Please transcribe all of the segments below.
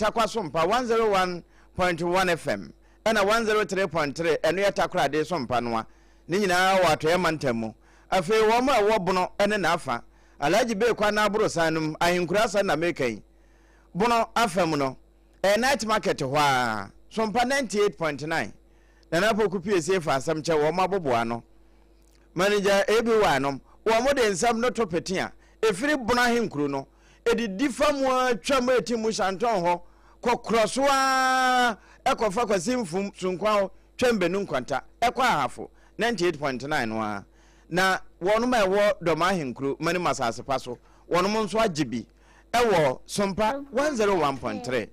Tarkwa Sompa 101.1 FM ɛna 103.3 ɛno yɛ Takoradi Sompa noa. Ne nyinaa wɔ Atɔeɛ mantam mu. Afei wɔn a ɛwɔ Bono ne n'afa, Alhaji Bey kwan no aborosan no mu, Ahenkuro Asa na meka yi, Bono afa mu no, ɛyɛ Night Market hɔ ara, Sompa 98.9, Nana Poku Piesie fa asɛm kyɛ wɔn aboboa ano. Manager ABY nom, wɔn de nsɛm no to pete a, ɛfiri Bono ahenkuro no, ɛdidi fa mu ara twam ɛti mu Shantɔn hɔ, kɔkorɔ so ara ɛkɔfa Kwasi Mfum Sunkwa hɔ, twam Benu Nkwanta, ɛkɔ Ahafo 98.9 no ara. Na wɔnom a ɛwɔ Dɔm ahenkuro, Manim asase pa so, wɔnom nso agye bi ɛwɔ Sompa 101.3.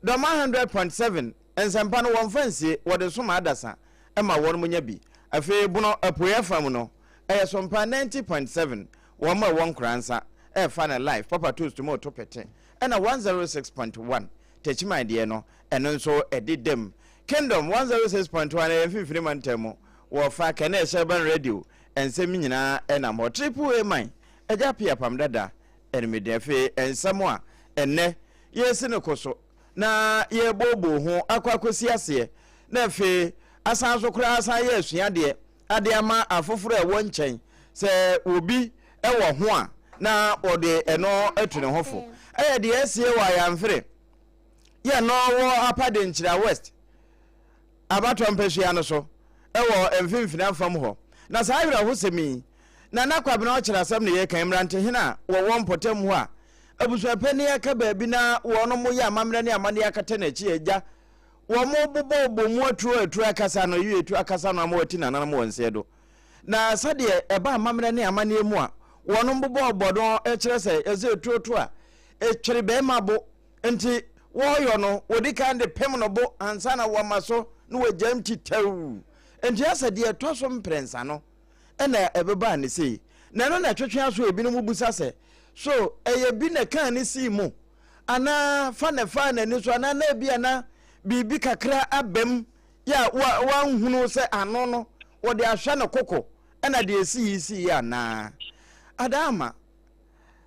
Dɔma 100.7 Nsɛmpa no wɔmfa nsie, wɔde som adasa ma wɔnom nya bi. Afei Bono apueɛ fam no, ɛyɛ Sompa 90.7, wɔn a ɛwɔ Nkoransa ɛrefa no live, Papa Toast mu reto pete, ɛna 106.1 Techiman deɛ no, ɛno nso ɛde dam. Kingdom 106.1 ɛyɛ Mfimfini Mantam mu, wɔfa Kɛnɛ Hyɛban Radio, nsɛm nyinaa ɛnam hɔ. Triple A man, Agya Appiah Pam Dada, ɛne me din. Afei nsɛm a ɛnnɛ yɛresi no ko so na yɛrebooboo ho akɔ akɔsi aseɛ, na afei asan so koraa asan yɛ asuadeɛ ade ama afoforɔ a ɛwɔ nkyɛn sɛ obi wɔ ho a na wɔde ɛno atu ne ho fo. Ɛyɛ deɛ asie wɔ Ayamfere yɛ no wɔ Apa Denkyira West abatoɔ mpasua no so wɔ mfimfini afam hɔ. Na saa awerɛhosɛm yi, Nana Kwabena Ɔkyerɛ asɛm na yɛreka yi, mmerantehene a wɔwɔ mpɔtam hɔ a abusuapanin aka baabi na wɔnom yɛ amammerɛ ne amanneɛ akata n'akyi agya wɔn bobɔ bɔ mu aturo aturo akasa no yie atu akasa no ama wɔati nananom wɔn nseɛ do. Na sɛdeɛ ɛba amammerɛ ne amanneɛ mu a wɔnom bobɔ bɔ no kyerɛ sɛ ɛsɛ eturo to a ɛtwere bɛrima bo nti wɔyɔ no wɔdi kan de pem no bo ansa na wɔma so na wɔgyaam titɛw nti asɛ deɛ ɛtɔ so mprɛnsa no na ɛbɛbaa ne sei. Na ɛno na ɛtwetwe aso a ebinom bisa sɛ, So ɛyɛ bi na ɛkaa ne sii mu? Anaa fa na ɛfaa n'ani so? Anaa na ebia na biribi kakra abam yɛ a wanhunu sɛ ano no wɔde ahwɛ no koko ɛna deɛ ɛsii yi sii yi anaa? Adaama,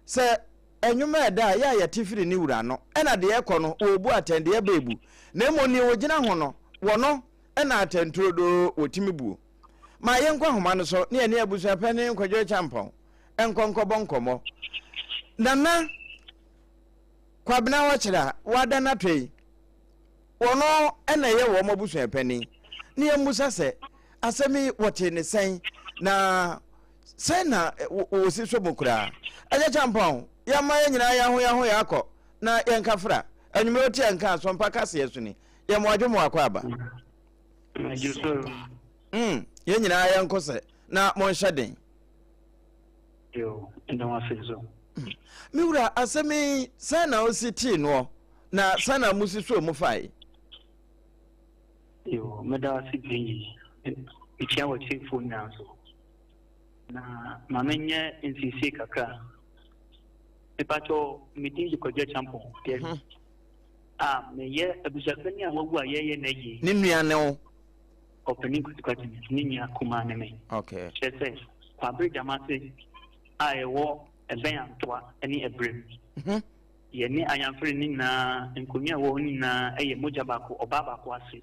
sɛ ɛnwom a ɛda a yɛ a yɛte firi ne wura no ɛna deɛ ɛkɔ no wɔbu atɛn deɛ ɛba ebu na mmom deɛ wɔgyina ho no wɔno ɛna atɛnturodoo wɔtumi buo. Ma yɛnkɔ ahoma no so ne yɛne abusuapanin Kwadwo Acheampong nkɔ nkɔbɔ nkɔmmɔ. Nana Kwabena Ɔkyerɛ a wada no atɔ yi, wɔno na ɛyɛ wɔn abusuapanin. Ne yɛmmusa sɛ, asɛm yi wɔtee ne sɛn na sɛn na wɔsi so mu koraa? Agya Acheampong, yɛmma yɛn nyinaa yɛn ho yɛn ho yɛ akɔ na yɛnka fra. Anwummerɛ wote yɛn nka asɔmpa kaseɛ so ni. Yɛn mo adwo mo akɔ aba. Mm, yɛn nyinaa yɛnkɔ sɛ na monhyɛ den. Mm. Me wura, asɛm yi sɛn na osi tee noɔ na sɛn na musi so mu fae? Yo, meda ase pii. Mekyia w'atiefoɔ nyinaa nso. Na ma menyɛ nsiesie kakra. Mepakyɛw, me din de Kwadwo Acheampong. Mhm. A meyɛ abusuapanin a wawu a yɛreyɛ n'ayie. Ne nua ne wo? Ɔpanin Kwasi Kwarteng, ne nua kumaa ne me. Okay. Kyerɛ sɛ, Kwabere Gyamase a ɛwɔ ɛbɛn Antoa ne Abirem. Mhm. Yɛne Ayanfere no nyinaa, nkonnwa a ɛwɔ hɔ no nyinaa yɛ mogya baako, ɔbaa baako ase.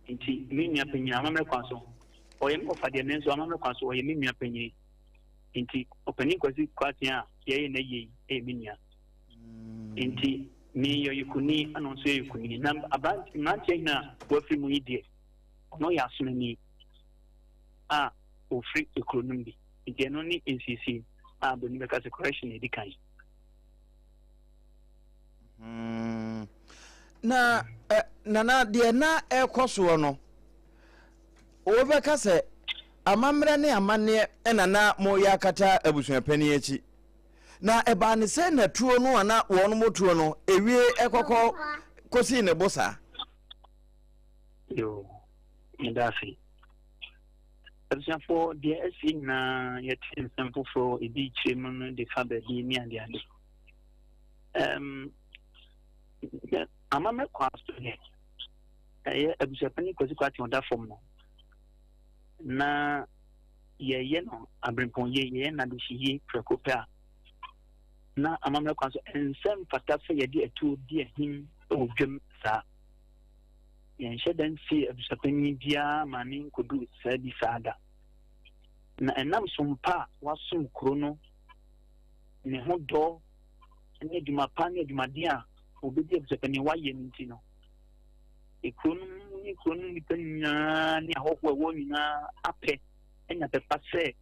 Nti me nua panyin, amammerɛ kwan so, ɔyɛ me wɔfa deɛ nanso amammerɛ kwan so ɔyɛ me nua panyin. Nti Ɔpanin Kwasi Kwarteng a yɛreyɛ n'ayie yi yɛ me nua. Nti meyɛ ɔyekuni ɛna ɔnso yɛ yekuni. Na aberante mmeranteɛ hene a wafiri mu yi deɛ, ɔno yɛ asomani a ɔfiri ekuro no mu bi. Nti ɛno ne nsiesie a buroni bɛka sɛ correction na ɛdi kan. Hmm. Na eh, nana deɛ na ɛkɔ soɔ no wobɛka sɛ amammerɛ ne amanneɛ ɛna na moyɛ akata abusuapanin akyi Na ɛbaa ne sɛ na tuo no a na wɔnom tuo no ewie ɛkɔkɔ kɔsii ne bo saa. Yoo, meda ase. Abusuafoɔ, deɛ asie nyinaa yɛte nsɛm foforɔ ebi kyerɛ mu no de fa baabi ne adeade. Um, amammerɛ kwan so deɛ ɛyɛ abusuapanin Kwasi Kwarteng ɔda fam no na yɛyɛ no aberempɔn yie, yɛyɛ no adehye yie prɛko pɛ a, Na amammerɛ kwan so, ɛnsɛ mfata sɛ yɛde atuo di ahim wɔ dwam saa. Yɛnhyɛ da nsie abusuapanyin biara ma ne nkodu saa bi saa da. Na ɛnam som pa a wasom kuro no, ne ho dɔ ne adwuma pa ne adwumaden a obedi abusuapanyin wayɛ no nti no, ekuro no mu ne kuro no nnipa nyinaa ne ahɔho a ɛwɔ nyinaa apɛ anya pɛ pa sɛ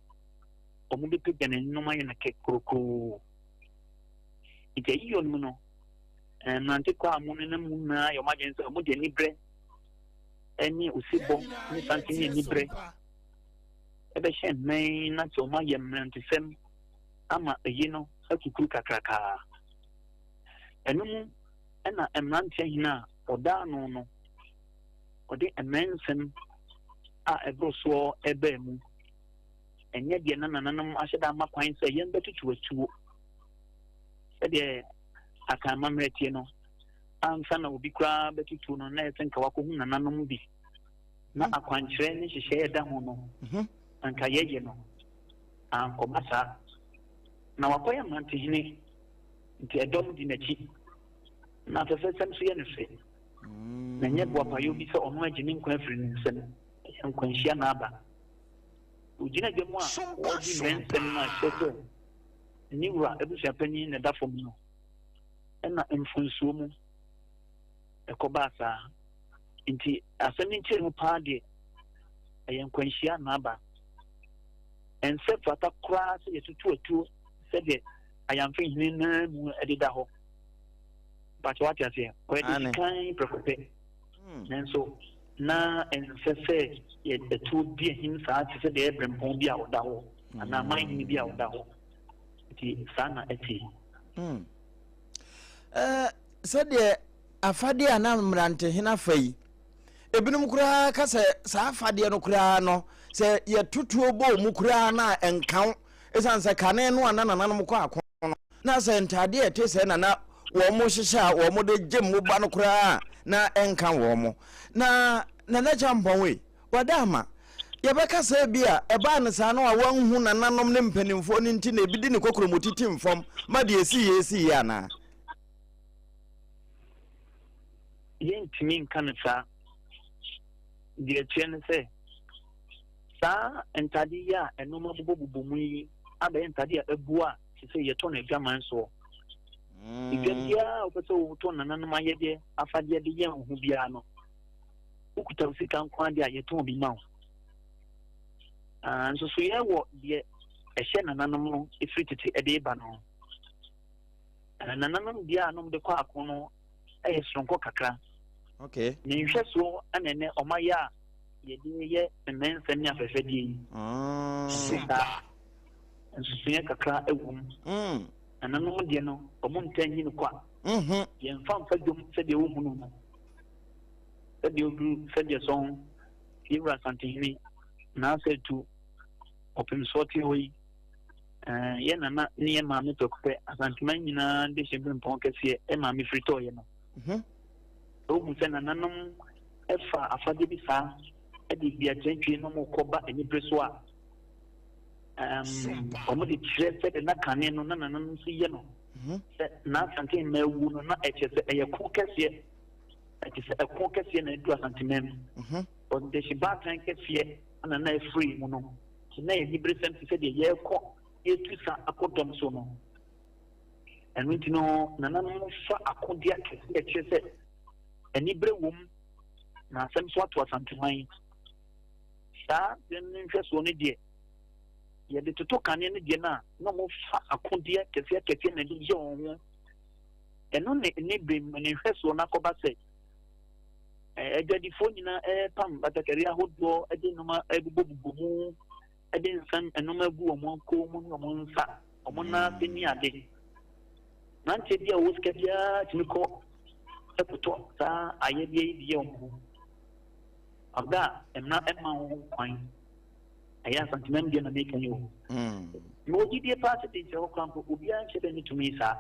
wɔbɛpagya n'anim ayɛ no kɛkorokoo. Nti ayiyɔ no mu no, mmerante kɔ a wɔn nenam mu nyinaa yɛ wɔn adwene sɛ wɔde anibrɛ ne osebɔ ne sante ne anibrɛ ɛbɛhyɛ mmɛn na sɛ wɔayɛ mmerantesɛm ama ayi no akukuru kakrakaa. Ɛno mu ɛna mmeranteɛ hene a ɔda ano no ɔde mmɛnsɛm a ɛboro soɔ ɛbaa mu. Ɛnyɛ deɛ na nananom ahyɛ da ama kwan sɛ yɛmbɛtutu atuo. Sɛdeɛ Akan amammerɛ teɛ no, ansa na obi koraa bɛtutuo no, na ɛsɛ nka wakɔhu nananom bi. Na akwankyerɛ ne nhyehyɛeɛ ɛda ho no, anka yɛyɛ no, ankɔba saa. Na wakɔyɛ mmerantehene, nti ɛdɔm di n'akyi. Na afɛfɛsɛm nso yɛ no fɛ. Na ɛnyɛ boapayɔ bi sɛ ɔno agye ne nkwa afiri ne nsam. Ɛyɛ nkwanhyia na aba. Ogyina dwa mu a ɔredi mmɛnsɛm no a ɛkyerɛ sɛ ne wura abusuapanyin na ɛda fam no, ɛna mfomsoɔ mu ɛkɔbaa saa. Nti asɛm no nkyerɛmu paa deɛ, ɛyɛ nkwanhyia na aba. Ɛnsɛ fata koraa sɛ yɛtutu atuo sɛdeɛ ayamfe hene no mu ɛdeda hɔ. Mpakyɛ wate aseɛ? Ɔyɛ de kan prɛko pɛ. Nanso na ɛnsɛ sɛ yɛtuo di ahim saa te sɛ deɛ ɛyɛ berempɔn bi a ɔda hɔ anaa man hene bi a ɔda hɔ. Nti saa na ɛte. Hmm. Eh, sɛdeɛ afadeɛ a na mmerantehene afa yi, ebinom koraa ka sɛ saa afadeɛ no koraa no, sɛ yɛtotoɔ bɔɔ mu koraa no a ɛnka wo, ɛsiane sɛ kane no a na nananom kɔ ako no, na sɛ ntaadeɛ a ɛte sɛɛ na na wɔhyehyɛ a wɔde gye mmoba no koraa a, na ɛnka wɔn. Na Nana Kyampɔn wei, wada ama. Yɛbɛka sɛ ebi a ɛbaa no saa no a wanhu nananom ne mpanimfoɔ no nti na ebi de ne kokuromoti tim fam ma deɛ ɛsiiɛ siiɛ anaa? Yɛntumi nka no saa. Deɛ ɛteɛ ne sɛ, saa ntade yi a nnoɔma bobɔbobɔ mu yi abɛyɛ ntade a abu a te sɛ yɛtɔ no adwaman soɔ. Edwa biara a wopɛ sɛ wotɔ nananom ayɛdeɛ afadeɛ de yɛ wo ho biara no, wokuta wo sika nko adeɛ a yɛtɔn bi ma wo. Ah, nsosoyɛ wɔ deɛ ɛhyɛ nananom no ɛfiri tete ɛde ba no. Ah, nananom deɛ a nom de kɔ ako no ɛyɛ soronko kakra. Okay. Ne nhwɛsoɔ ɛna ɛnɛ ɔma yɛ a yɛde yɛ mmɛnsɛm ne afɛfɛdeɛ yi. Saa nsusuiɛ kakra wɔ mu. Mm. Nananom deɛ no, wɔn ntaa nyi no kwa. Mm-hmm. Yɛmfa mfa dwom sɛdeɛ wohunu no. Sɛdeɛ oduru sɛdeɛ sɔn yɛwura Asantehene n'asɛ tu ɔpemsoɔ te hɔ yi. Eh, yɛ nana ne yɛ maame prɛko pɛ Asanteman nyinaa de hyɛ berempɔn kɛseɛ ɛ maame firi tɔɔyɛ no. Mm-hmm. Wohu sɛ nananom ɛfa afadeɛ bi saa ɛde di akyerɛntwie na wɔkɔ ba anibere so a um, wɔn de kyerɛ sɛ de na kane no na nananom nso yɛ no mhm. sɛ na Asante mma awu no na ɛkyerɛ sɛ ɛyɛ ko kɛseɛ ɛte sɛ ɛko kɛseɛ na ɛdu Asante mma mu mhm. ɔde hye baatan kɛseɛ na na ɛfiri mu no nti na yɛ niberesɛm te sɛ deɛ yɛrekɔ yɛtu sa akɔ dɔm so no ɛno nti no nananom fa akodeɛ akɛseɛ ɛkyerɛ sɛ anibere wom na asɛm so ato Asanteman Saa asɛm no nhwɛsoɔ no deɛ, yɛde toto kane no deɛ no a, na wɔfa akodeɛ akɛseɛ akɛseɛ na ɛde yɛ wɔn ho. Ɛno ne ne bere mu ne nhwɛsoɔ no akɔba sɛ adwadifoɔ nyinaa ɛrepam batakari ahodoɔ de nneɛma ɛbobɔbobɔ mu de nsa nneɛma agu wɔn kɔn mu ne wɔn nsa, wɔn nan ase ne ade. Mmeranteɛ bi a wɔwɔ sika biara tumi kɔ ɛkotɔ saa ayɛdeɛ yi de yɛ wɔn ho. Aber a mmara mma wo ho kwan, ɛyɛ Asanteman deɛ na meka yi o. Mewɔ gyidie paa sɛ deɛ nkyerɛ hɔ koraa mpo obiara nhyɛ da nni tumi saa.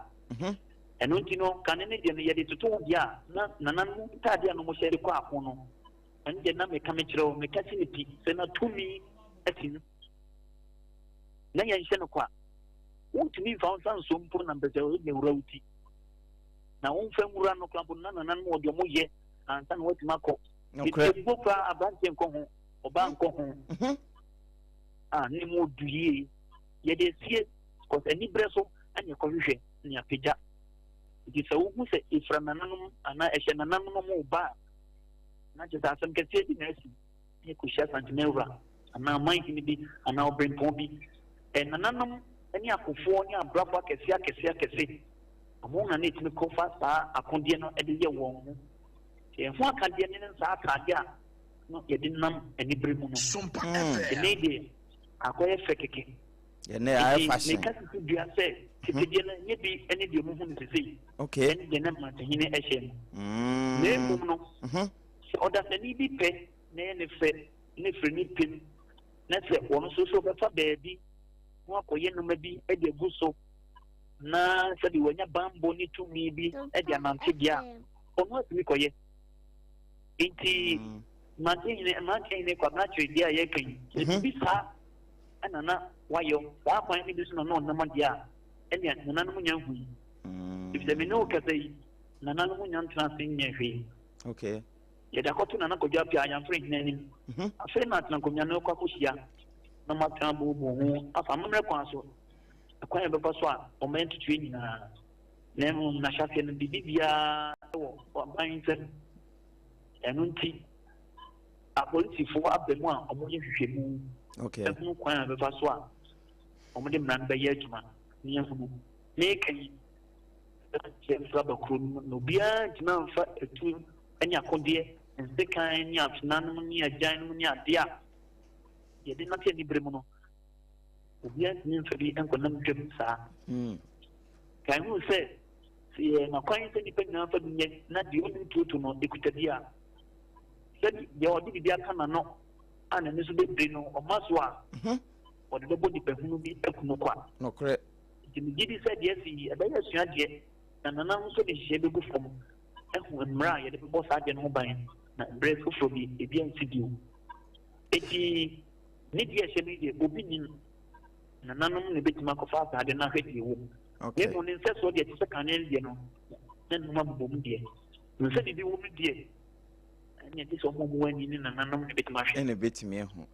Ɛno nti no, kane no deɛ no yɛde toto ho deɛ a, na nananom ntaadeɛ a na wɔhyɛ de kɔ ako no, ɛno deɛ na meka mekyerɛ wo, meka si no pi sɛ na tumi asi mu. Na yɛnhyɛ no kwa. Wontumi mfa wo nsa nso mpo na mpɛ sɛ wɔde awura wo ti. Na womfa nwura no koraa mpo na nananom wɔde ɔmo yɛ ansa na woatumi akɔ. Ebuo koraa aberanteɛ nkɔ ho, ɔbaa nkɔ ho. A ne mu odu yie. Yɛde asie kɔs aniberɛ so ɛna ɛkɔhwehwɛ ne apagya. Nti sɛ wohu sɛ efura nananom anaa ɛhyɛ nananom mo ba a, na kyerɛ sɛ asɛm kɛseɛ bi na asi. Ne kɔhyia Asantehene wura anaa ɔmanhene bi anaa ɔberempɔn bi. Nananom ne akofoɔ ne abrabɔ akɛse akɛse akɛse, wɔn na na ɛtumi kɔfa saa akodeɛ no de yɛ wɔn ho. Yɛn ho akadeɛ ne saa ataadeɛ a no yɛde nam anibere mu no. Ɛnɛ yi deɛ akɔyɛ fɛ kɛkɛ. Ɛnɛ ayɛ fashion. Meka sisi dua sɛ tete deɛ no nyɛ bi ne deɛ muhu no sesei. Okay. Ɛne deɛ na mmantahene ɛhyɛ no. Na mmom no, sɛ ɔdasani bi pɛ na ɛyɛ ne fɛ na ɛfiri ne pem na sɛ wɔn nso so bɛfa baabi na wakɔyɛ nneɛma bi de agu so na sɛbi wanya bammɔ ne tumi bi de anante deɛ a, ɔno atumi kɔyɛ. Nti mmerante mmerante Kwabena kyerɛ deɛ a yɛreka yi, sɛ biribi saa ɛna na wayɛ saa kwan no bi so na na ɔnam deɛ a, ɛnea nananom nya nhui. Efisɛ me ne wo kasa yi, nananom nya ntena ase nyɛ hwee. Okay. Yɛde akɔto Nana Kwadwo Appiah Ayamfre hene anim. Afei na atena nkonnwa no rekɔ akɔhyia na wɔatena abooboo ho afa amammerɛ kwan so, ɛkwan a ɛbɛfa so a wɔbɛyɛ ntotoeɛ nyinaa. Na mmom n'ahyɛaseɛ no, biribi biara wɔ aban nsam. Ɛno nti, apolisifoɔ aba mu a wɔyɛ nhwehwɛmu ahunu kwan a ɛbɛfa so a wɔde mmara no bɛyɛ adwuma na yɛahunu. Meka yi, yɛmfa aba kuro no mu na obiara ntumi amfa atuo ne akodeɛ, nsekan ne afenanom ne agyannom ne adeɛ a yɛde nante anibere mu no, obiara ntumi mfa bi nkɔnam dwam saa. Kae hu sɛ, sɛ yɛma kwan sɛ nnipa nyinaa mfa bi nyɛ na deɛ ɔnim tuoto no kuta bi a, sɛ deɛ ɔde biribi aka n'ano a n'ani so bɛbiri no, ɔma so a, ɔde bɛbɔ nipahunu bi aku no kwa. Nokorɛ. Nti megye di sɛ deɛ asi yi, ɛbɛyɛ asuadeɛ, na nananom nso de nhyehyɛe bɛgu fam ahu mmara a yɛde bɛbɔ saa adeɛ no ho ban na berɛ foforɔ bi ebi ansi bio. Enti ne deɛ ɛhyɛ no yi deɛ obi nnim. Nananom na ɛbɛtumi akɔfa saa adeɛ no ahwɛ deɛ ɛwɔ mu. Na mmom ne nsɛsoɔ deɛ ɛte sɛ kane no deɛ no, na nnoɔma bobɔ mu deɛ. Sɛ biribi wɔ mu deɛ, ɛnneɛ gye sɛ wɔn a wɔwɔ ani ne nananom na ɛbɛtumi ahwɛ. Ɛna ɛbɛtumi ahu.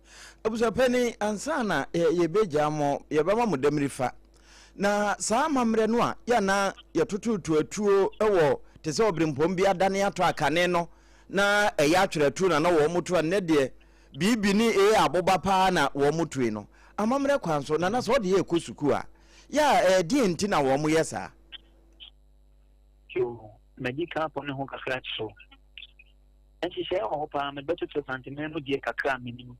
Abusuapanin, ansa na yɛbɛgyaa mo, yɛbɛma mo damirifa. Na saa amammerɛ no a yɛ na yɛtototo atuo wɔ te sɛ ɔberempɔn bi adane atɔ akane no na ɛyɛ atwerɛtuo na na wɔn to a nnɛ deɛ biribi ne ee aboba paa na wɔn toe no amammerɛ kwan so na na sɛ ɔde yɛ ɛkɔ sukuu a yɛ a ɛdeɛn nti na wɔn yɛ saa? Yo, madi kan akɔ ne ho kakra kyerɛ wo. Nhyehyɛe wɔ hɔ paa, mebɛtoto Santeman mu deɛ kakra a menim.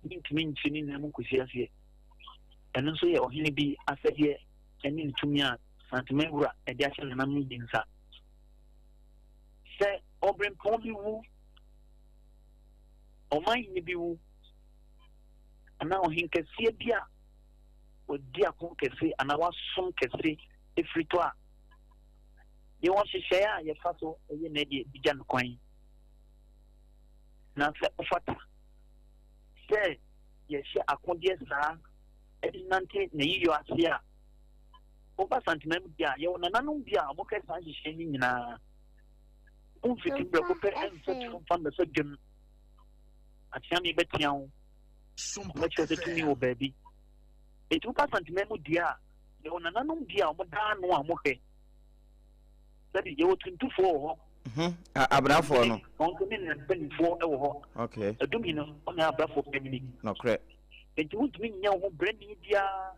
Mentumi nkyerɛ ne nyinaa mu nkɔsi aseɛ. Ɛno nso yɛ ɔhene bi asɛdeɛ ne ne tumi a Santeman wura de ahyɛ nananom bi nsa. Sɛ ɔberempɔn bi wu, ɔmanhene bi wu, anaa ɔhenkɛseɛ bi a wadi ako kɛse anaa wasom kɛse firi tɔ a, yɛwɔ nhyehyɛe a yɛfa so yɛ n'adie de gya no kwan. Na sɛ ɔfata sɛ yɛhyɛ akodeɛ saa de nante n'ayiyɔ ase a, woba Santema mu bi a, yɛwɔ nananom bi a wɔhwɛ saa nhyehyɛe no nyinaa. Womfiti prɛko pɛ mfa tuo mfa mmɛfa dwam. Ateame bɛtea wo. Wɔbɛkyerɛ sɛ tumi wɔ baabi. Enti woba Santema mu deɛ a, yɛwɔ nananom bi a wɔda ano a wɔhwɛ. Sɛbi yɛwɔ tuntufoɔ wɔ hɔ. Mhm. Abrafoɔ no. Wɔn nso ne ne mpanimfoɔ wɔ hɔ. Okay. Ɛdum no ɔna abrafoɔ panyini. Nɔkorɛ. Enti wontumi nyɛ wo ho brɛni biara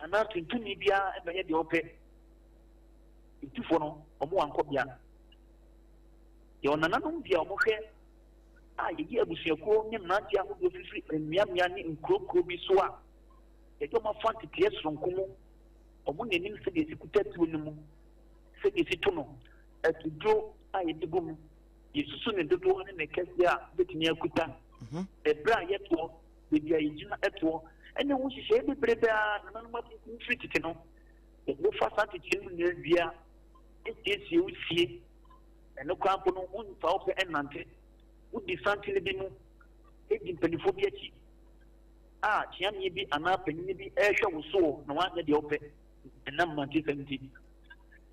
anaa tuntuni biara ɛbɛyɛ deɛ ɔpɛ. Tuntufoɔ no wɔn wɔ ankɔbea. Yɛwɔ nananom bi a wɔhwɛ a yɛyi abusuakuo ne mmeranteɛ ahodoɔ fifiri mmeammea ne nkuro nkuro bi so a yɛde wɔn afa nteteɛ soronko mu. Wɔn na ɛnim sɛdeɛ yɛsi kuta tuo no mu, sɛdeɛ yɛsi to no, atuduro a yɛde gu mu, yɛsusu ne dodoɔ ne ne kɛseɛ a wobɛtumi akuta, ɛberɛ a yɛtoɔ, baabi a yɛgyina toɔ, ɛne ho nhyehyɛeɛ bebrebe a nananom atintim firi tete no. Yɛde wo fa saa nteteɛ no nyinaa wie a, ɛsiesie wo sie. Ɛno koraa mpo no, womfa wo pɛ nnante. Wodi santene bi mu, di mpanimfoɔ bi akyi. a kyeameɛ bi anaa panin bi rehwɛ wo soɔ na woanyɛ deɛ wopɛ ɛnam mmerantesɛm nti.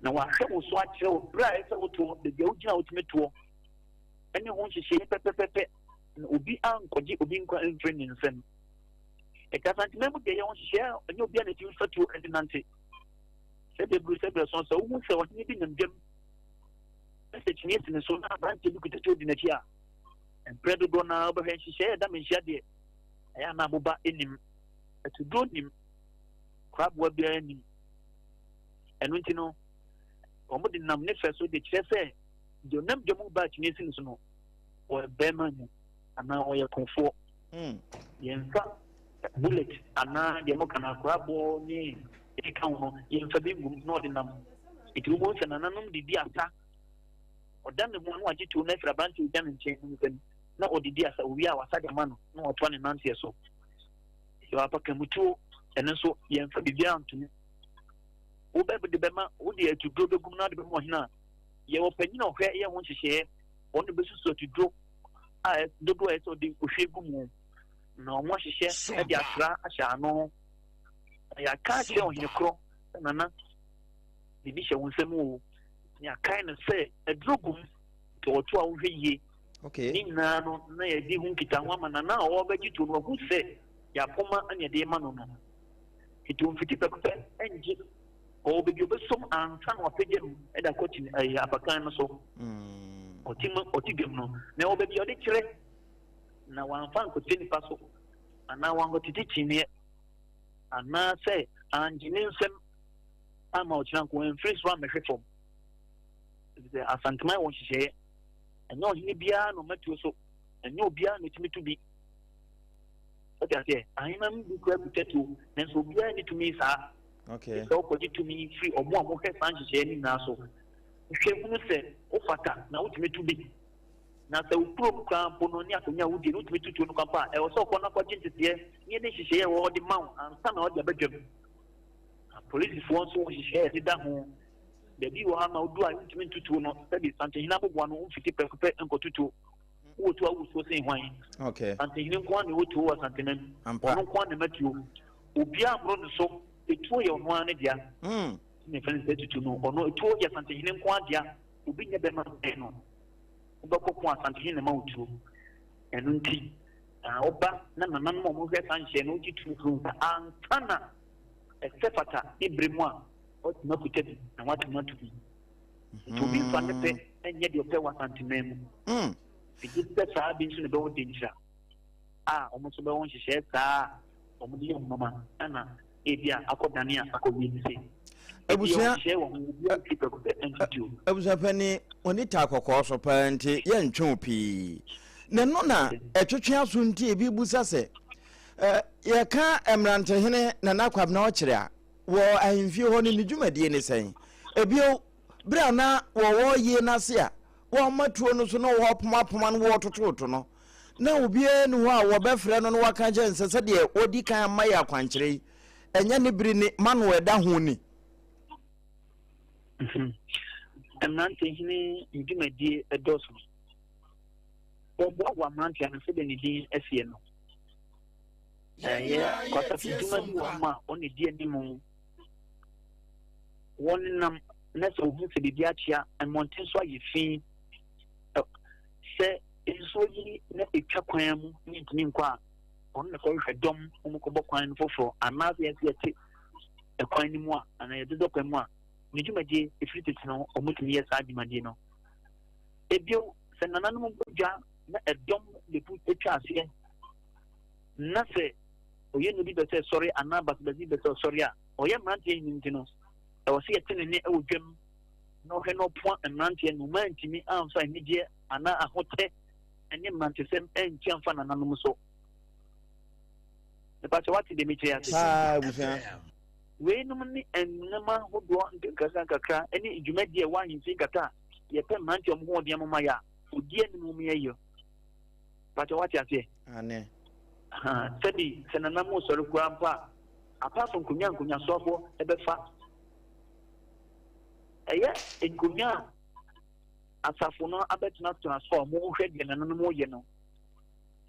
Na wahwɛ wo so akyerɛ wo berɛ a ɛsɛ sɛ wotoɔ, baabi a wogyina a wotumi toɔ, ne ho nhyehyɛeɛ pɛpɛpɛpɛ na obi ankɔgye obi nkwa amfiri ne nsam. Ɛka Asantema mu deɛ yɛ ho nhyehyɛeɛ a ɛnyɛ obiara na ɛtumi fa tuo de nante. Sɛ bɛburu sɛ berɛ so sɛ wohu sɛ ɔhene bi nam dwam na sɛ kyiniiɛ si ne so na aberanteɛ bi kuta tuo di n'akyi a, mprɛ dodoɔ no ara wobɛhwɛ nhyehyɛeɛ a ɛda me nhyia deɛ ɛyɛ a na aboba nnim, atuduro nnim, koraboa biara nnim. Ɛno nti no, wɔde nam ne fɛ so de kyerɛ sɛ deɛ ɔnam dwa mu ba akyinnye si no so no, ɔyɛ bɛrima mu anaa ɔyɛ kofoɔ. Yɛmfa bullet anaa deɛ moka no akoraboɔ ne ɛkeka ho no, yɛmfa bi ngum na ɔde nam. Nti wobɛhu sɛ nananom de di asa. Ɔda ne ho a na wagye tuo no afiri aberanteɛ a ɔgyina ne nkyɛn no nsam na ɔde di asa. Owie a wasa de ama no na watoa ne nanteɛ so. Yɛwɔ apakamutuo, ɛno nso yɛmfa biribiara nto mu. Wobɛde bɛma, wode atuduro bɛgum na wode bɛma ɔhene a, yɛwɔ panyin a ɔhwɛ yɛ ho nhyehyɛeɛ, wɔn na bɛsusu atuduro a dodoɔ a ɛsɛ ɔde ohwie gu mu na wɔn ahyehyɛ de atra ahyɛ ano. Na yɛaka akyerɛ ɔhene korɔ sɛ nana biribi hyɛ wo nsam o, na yɛakae no sɛ aduro gu mu nti ɔto a wohwɛ yie. Okay. Ne nyinaa no na yɛdi ho nkitaho ama nana a ɔrebɛgye tuo no wahu sɛ yɛapoma ne yɛde ma no no. Nti ɔmfiti prɛko pɛ ngye, ɔwɔ baabi a ɔbɛsom ansa na wapagya mu de akɔ kyini ɛyɛ abakan no so. Ɔte mu ɔte dwam no, na ɛwɔ baabi a ɔde kyerɛ na wamfa ankɔkyerɛ nipa so anaa wankɔtete kyiniiɛ anaasɛ angye ne nsam ama ɔkyena nko amfiri soro ammɛhwe fam. Efisɛ Asanteman wɔ nhyehyɛeɛ. Ɛnyɛ ɔhene biara na ɔma tuo so, ɛnyɛ obiara na ɔtumi to bi. Wote aseɛ? Aheman mu bi koraa kuta tuo, nanso obiara nni tumi saa. Okay. Sɛ wokɔgye tumi firi ɔmo a wɔhwɛ saa nhyehyɛeɛ no nyinaa so. Hwɛ hunu sɛ wofata na wotumi to bi. Na sɛ wo kurom koraa mpo no ne akonnwa a wodie no wotumi to tuo no koraa mpo a, ɛwɔ sɛ wokɔ na kɔgye nteteɛ ne yɛde nhyehyɛeɛ a ɛwɔ hɔ de ma wo ansa na wɔde aba dwam. Apolisifoɔ nso wɔ nhyehyɛeɛ a ɛdeda ho. Baabi wɔ hɔ ama wodu a wontumi nto tuo no, sɛbi Santehene aboboa no womfiti prɛko pɛ nkɔto tuo. Wowɔ tuo a wowɔ tuo sen hwan? Okay. Santehene nko ara na ɛwɔ tuo wɔ Asanteman. Ampa. Ɔno nko ara na ɛma tuo. Obiara mmoro ne so. Etuo yɛ ɔno ara ne dea. Ne fɛn sɛ tutu no, ɔno etuo yɛ Asantehene nko ara dea. Obi nyɛ bɛma bɛn no. Wobɛkɔ ko a Asantehene na ɛma wo tuo. Ɛno nti, na woba na nananom a wɔhwɛ saa nhyɛ no wogye tuo firi wo nsa ansa na ɛsɛ fata ne bere mu a watumi akuta bi na watumi ato bi. Nti obi mfa ne pɛ nyɛ deɛ ɔpɛ wɔ Asanteman mu. Megye di sɛ saa bi nso na ɛbɛwɔ Denkyira a wɔn nso bɛwɔ nhyehyɛɛ saa a wɔde yɛ wɔn nneɛma ɛna ebi a akɔdane a akɔwie ne sei. Abusua nhyehyɛɛ wɔ ho, obiara mfiri prɛko pɛ ntutuo. Abusuapanin, w'ani taa kɔkɔɔ so paa nti yɛntwe wo pii. Na ɛno na ɛtwetwe aso nti ebi bisa sɛ, yɛka Mmerantehene Nana Kwabena Ɔkyere a, Wɔ ahemfie hɔ no, ne dwumadie ne sɛn? Ebio, berɛ a na wɔwɔ yie no ase a wɔma tuo no so na wɔpomapoma no wɔtototo no, na obiara nni hɔ a wɔbɛfrɛ no na waka kyerɛ no sɛ sɛdeɛ wɔdi kan ama yɛ akwankyerɛ yi, ɛnyɛ ne bere ni, ma no ɛda ho ni. Mmerante hene ne dwumadie dɔɔso. Wɔboaboa mmeranteɛ ano sɛdeɛ ne din seɛ no. Ɛyɛ kwasafo dwuma bi wɔ hɔ a wɔn edi anim. Wɔnenam na sɛ wohu sɛ biribi akyea, mmɔnten so ayɛ fi. Sɛ nsuo yiri na etwa kwan mu ne ntumi nkɔ a, wɔn na kɔhwehwɛ dɔm wɔn kɔbɔ kwan no foforɔ anaasɛ yɛn nso yɛte kwan no mu a anaa yɛdodɔ kwan mu a, ne dwumadie efiri tete no wɔtumi yɛ saa dwumadie no. Ebio sɛ nananom bɔ dwa na ɛdɔm bɛpu atwa aseɛ Na sɛ ɔyɛ bi bɛ sɛ sɔre anaa basabasi bɛ sɛ ɔsɔre a, ɔyɛ mmeranteɛ nyini nti no, ɛwɔ sɛ yɛte ne nne wɔ dwam na ɔhwɛ na ɔpoa mmeranteɛ no ma antumi amfa anigyeɛ anaa ahotɛ ne mmerantesɛm antu amfa nananom so. Mepa kyɛ wate deɛ mekyerɛ ase? Paa abusua. Weinom ne nneɛma ahodoɔ nkakra nkakra ne dwumadie a ɛwɔ ahemfie nkata a yɛpɛ mmeranteɛ a wɔn ho ɔden amoma yɛ a, ɔdi anim yɛ. Pakyɛ wate aseɛ? Ane. Ha, sɛbi sɛ nana mo sɔre koraa mpo a, apart from nkonwa nkonwa soafoɔ ɛbɛfa. Ɛyɛ nkonwa a asafo no abɛtenatena so a wɔhwɛ deɛ nananom yɛ no.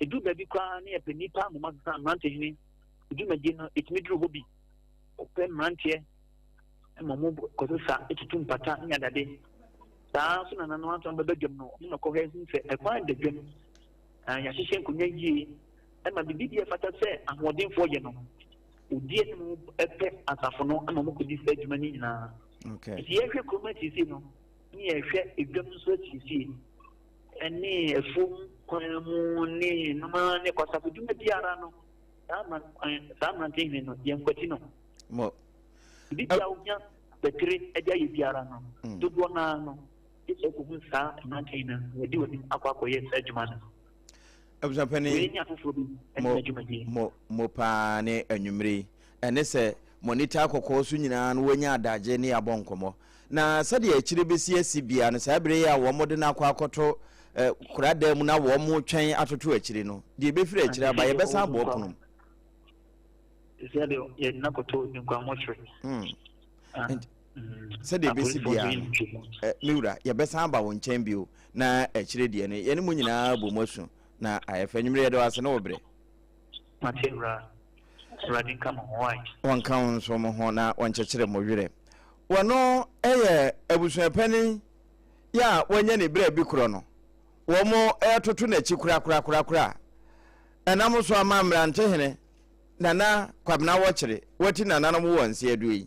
Ɛduru baabi koraa ne yɛpɛ nnipa moma sesa mmerantehene. Dwumadie no, ɛtumi duru hɔ bi. Wɔpɛ mmeranteɛ ma wɔn kɔsesa tutu mpata ne adade. Saa ara nso na nananom ansa bɛba dwam no, wɔn na kɔhwɛ hu sɛ ɛkwan da dwam. Yɛahyehyɛ nkonnwa yie ma biribi bi a ɛfata sɛ ahoɔdenfoɔ yɛ no, wɔdi anim pɛ asafo no ma wɔkɔdi saa adwuma no nyinaa. Nti yɛhwɛ kurom asiesie no, ne yɛhwɛ edwam nso asiesie, ne afuom kwan mu ne noma ne kwasafo dwuma biara no, saa mmerante hene no, yɛnkwati no. Biribi a wohia batire de ayɛ biara no, dodoɔ no ara no, gye sɛ wokɔhu saa mmerante yi na wɔadi w'anim akɔ akɔyɛ saa adwuma no. Abusuapanin, Wei ne afoforɔ bi ne mo, n'adwumadie. mo, mo paa ne anwummere yi. Ɛne sɛ mo ani taa kɔkɔɔ so nyinaa no wɔanya adagye ne yɛabɔ nkɔmmɔ. Na sɛdeɛ akyire bɛsi asi biara no, saa berɛ yi a wɔde no akɔ akɔto eh, koradan mu na wɔretwɛn atoto akyire no, deɛ ɛbɛfiri akyire aba, yɛbɛsan abɔ pono mu. Sɛ deɛ yɛde no akɔto nkwammɔkyere. Ah, Sɛdeɛ ɛbɛsi biara no, me wura, yɛbɛsan aba wo nkyɛn bio na akyire deɛ no, yɛne mo nyinaa bɔ mu asu na ayɛ fɛ. Anwummerɛ yɛda wo ase ne wo berɛ. Mate awura. Awurade nka mo ho wae. Wɔnka wo nso mo ho na wɔnkyekyere mo werɛ. Wɔno yɛ abusuapanin yɛ a wanya ne berɛ bi korɔ no, wɔretoto n'akyi korakorakorakora a ɛnam so ama mmerantehene Nana Kwabena Wɔkyere wati nananom wɔ nseaduo yi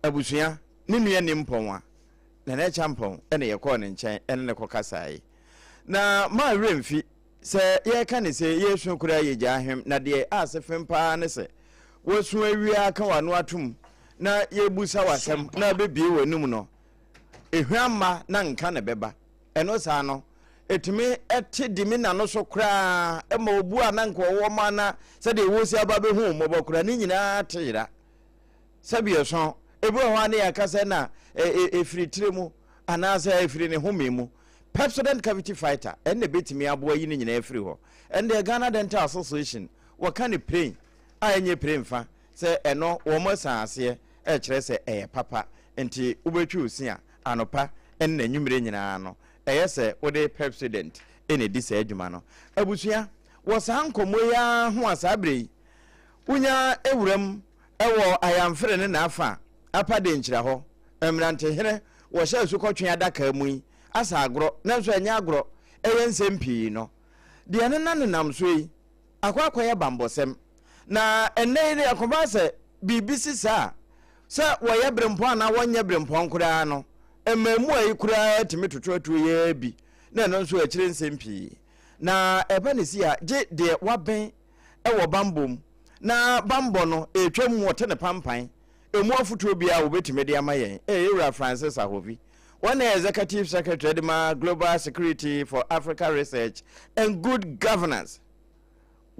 abusua ne nua nimpɔn a Nana Akyampɔn na yɛkɔɔ ne nkyɛn ne no kɔkasaeɛ. Na maa werɛ mfi sɛ yɛreka ne sɛ yɛresu koraa yɛgyaa hwem na deɛ ase fem paa ne sɛ wasu awie aka w'ano atom na yɛbusa w'asɛm na abɛbie w'anum no ehwa mma na nka na ɛbɛba. Ɛno saa no, ɛtumi te di me na no so koraa ma obu a na nka ɔwɔ ma na sɛdeɛ wɔsi aba bɛhu wo mmɔbɔ koraa ne nyinaa te yera. Sɛbi ɛso, ebi wɔ hɔ a ne yɛaka sɛ na ɛfiri tire mu anaasɛ ɛfiri ne home mu. Pepsodent Cavity Fighter, ɛno na ɛbɛtumi aboa yi ne nyinaa afiri hɔ. Ɛndeɛ Ghana Dental Association, wɔka ne piren a ɛnyɛ piren fa sɛ ɛno wɔn asan aseɛ ɛkyerɛ sɛ ɛyɛ papa nti wobɛtwi wo se a anɔpa ne n'anwummere nyinaa no, ɛyɛ sɛ wode Pepsodent na edi saa dwuma no. Abusua, wɔ saa nkɔmmɔ yi ara ho a saa bere yi, wonya wuram wɔ Ayamfere ne n'afa apa Denkyira hɔ, mmerantehene wɔhyɛ asukɔtwe adaka mu yi asa agorɔ, nanso ɛnyɛ agorɔ, ɛyɛ nsɛm pii no. Deɛ ɛnena nenam so yi akɔ akɔyɛ bammɔsɛm. Na ɛnnɛ yi no yɛkɔba sɛ biribi si saa a, sɛ wɔyɛ berempɔn anaa wɔnyɛ berempɔn koraa no, mmaamua yi koraa tumi toto atuo yi ara bi, na ɛno nso akyire nsɛm pii. Na ɛba ne si a, gye deɛ waben wɔ bammɔ mu, na bammɔ no ɛretwam mu ɔte ne pampan, ɛmu afotuo biara wɔbɛtumi de ama yɛn. Ɛyɛ Wura Francis Ahovi, wɔn na Executive Secretary de ma Global Security for Africa Research and Good Governance.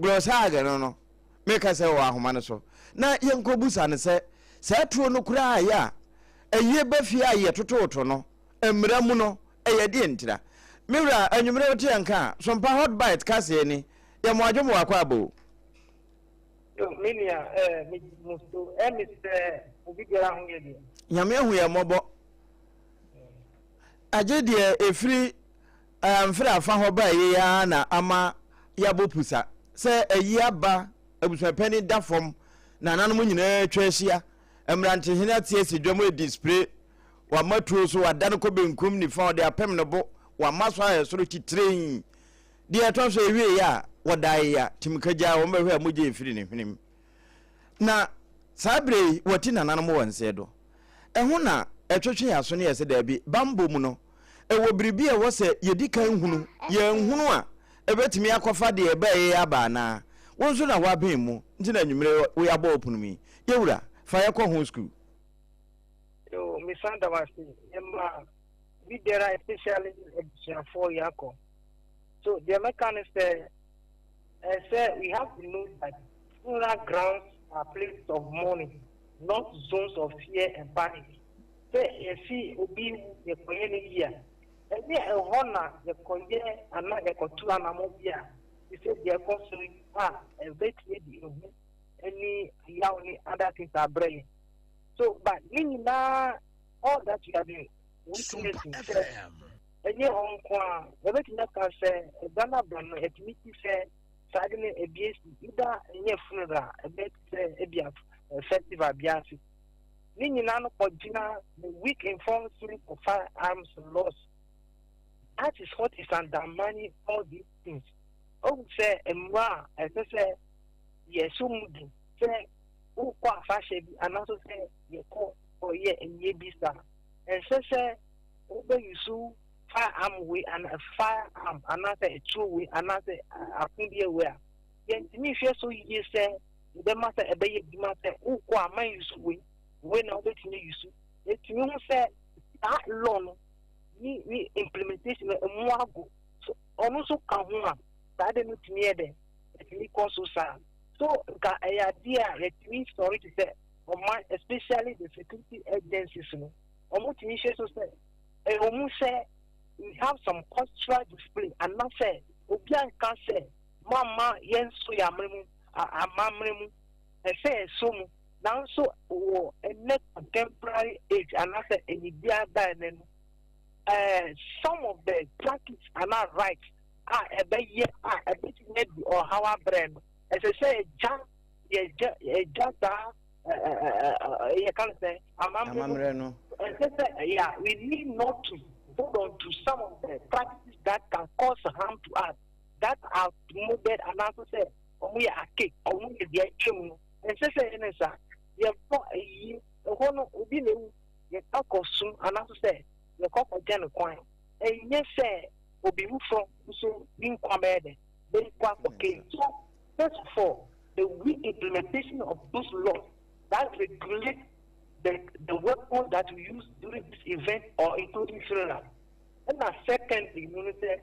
Glosag no no, meka sɛ wɔ ahoma no so, na yɛnkɔbusa no sɛ, saa tuo no koraa yɛ a ayie ba fie a yɛtototo no mmara mu no, ɛyɛ deɛ ntira? Me wura, anwummerɛ wote yɛn nka a, Sompa Hot Bite kaseɛ ni, yɛ mo adwo mo wakɔ aba o. Yo, me nua, eh, me mo so, eh, me sɛ obi biara ho yɛ deɛ. Nyame ahu yɛn mmɔbɔ. Agye deɛ ɛfiri Amfiri afa hɔ baeɛ yi ara na ama yɛabɔ pusa sɛ ayi aba, abusuapanin da fam, nananom nyinaa atwa ahyia, mmerantehene ate asi dwam redi spire, wama tuo so, wadane kɔ benkum, nifa, ɔde apem ne bo, wama so ayɛ soro kyitireen. Deɛ ɛtɔ so ɛwieeɛ a wɔdaeɛ a, timka gyaa wɔn bɛhwɛ a mogya refiri ne hwenem. Na saa berɛ yi wɔati nananom wɔ nseɛ do. Ɛho na ɛtwetwe yɛn aso ne yɛ sɛ daabi, bammɔ mu no, ɛwɔ biribi a ɛwɔ sɛ yɛdi kan hunu, yɛanhunu a, ɛbɛtumi akɔfa deɛ ɛbaeɛ yi aba anaa? Wo nso na woabɛn mu, nti na anwummerɛ yi wo yɛabɔ wo pono mu yi. Yɛwura, fa yɛ kɔ ho sukuu. Yo, mesan da wo ase. Yɛma obi biara especially abusuafoɔ yɛakɔ. So deɛ mɛka ne sɛ, ɛsɛ we have to know that funeral grounds are places of mourning, not zones of fear and panic. Sɛ yɛse obi wu yɛkɔyɛ no yie a, ɛnyɛ ɛhɔ na yɛkɔyɛ anaa yɛkɔto anammɔn bi a te sɛ deɛ ɛkɔ so yi a ɛbɛtumi de ehu ne yaw ne other things abrɛ yɛn. So but ne nyinaa all that we have been witnessing sɛ ɛnyɛ hɔ nko a yɛbɛtumi aka sɛ Ghana ba no ɛtumi ti sɛ. Saa ade no ebi esi either ɛnyɛ funeral a ɛbɛyɛ te sɛ ebia festival bi ase. Ne nyinaa no kɔgyina the weak enforcement of firearms laws. That is what is undermining all these things. Ohu sɛ mmara a ɛsɛ sɛ yɛso mu di sɛ wokɔ afahyɛ bi anaasɛ sɛ yɛkɔ kɔyɛ ɛyɛ bi saa ɛnsɛ sɛ wobɛyusu firearm wei ana firearm anaasɛ etuo wei anaasɛ akodeɛ wei a yɛntumi nhwɛ so yie sɛ yɛbɛma sɛ ɛbɛyɛ adwuma sɛ wokɔ a man yusu wei wei na wobɛtumi yusu yɛtumi ho sɛ saa law no ne ne implementation no ɛmu ago so ɔno nso ka ho a saa de no tumi yɛ dɛ ɛtumi kɔ so saa so nka ɛyɛ adeɛ a yɛtumi sɔre te sɛ ɔman especially the security agencies no wɔn tumi hyɛ so sɛ ɛwɔ mu sɛ we have some cultural display anaasɛ obi anka sɛ mamma yɛnso yɛ amere mu amammerɛ mu ɛsɛ ɛso mu nanso wɔ ɛnɛ contemporary age anaasɛ anigye ada ɛnɛ no ɛɛ some of the practice anaa right a ɛbɛyɛ a ɛbɛtumi adi ɔhaw abrɛ no ɛsɛ sɛ ɛgya yɛgya yɛgya saa yɛka no sɛ amammerɛ no ɛsɛ sɛ ɛyɛ a we need not to hold on to some of the practices that can cause harm to us that are molded anaasɛ sɛ wɔn yɛ ake wɔn yɛ deɛ atwam no ɛnsɛ sɛ ɛyɛ ne saa yɛkɔ ayi ɛhɔ no obi na ewu yɛkɔ akɔ sum anaasɛ sɛ yɛkɔ akɔgya no kwan ɛnyɛ sɛ obi foforɔ nso ne nkwa bɛyɛ dɛ bɛkɔ akɔkɛ so first of all the weak implementation of those laws that regulate the the weapons that we use during this event or including funeral ɛna secondly no no sɛ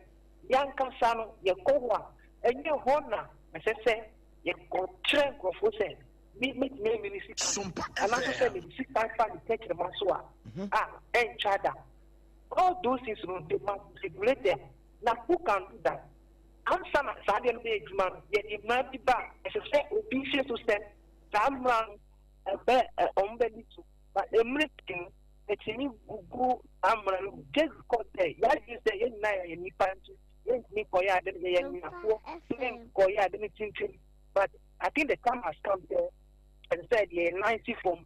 yɛankasa no yɛkɔ hɔ a ɛnyɛ hɔ na ɛsɛ sɛ yɛkɔkyerɛ nkurɔfoɔ sɛ me metumi ami ne sika anaasɛ sɛ mede sika fa ne tɛkyerɛma so a a ɛntwa da. All those things no they must be regulated. Na who can do that? Ansa na saa adeɛ no bɛyɛ adwuma no, yɛde mmara bi ba a, ɛsɛ sɛ obi hwɛ so sɛ saa mmara no ɛbɛ ɛ wɔn bɛdi so. But mmerɛ pii no, ɛtumi gugu saa mmara no mu just because sɛ yɛadwene sɛ yɛn nyinaa yɛyɛ nnipa nti yɛntumi nkɔyɛ ade no, yɛyɛ nnuafoɔ yɛnkɔyɛ ade no tintini. But I think the time has come sɛ ɛsɛ sɛ deɛ yɛn nan si fam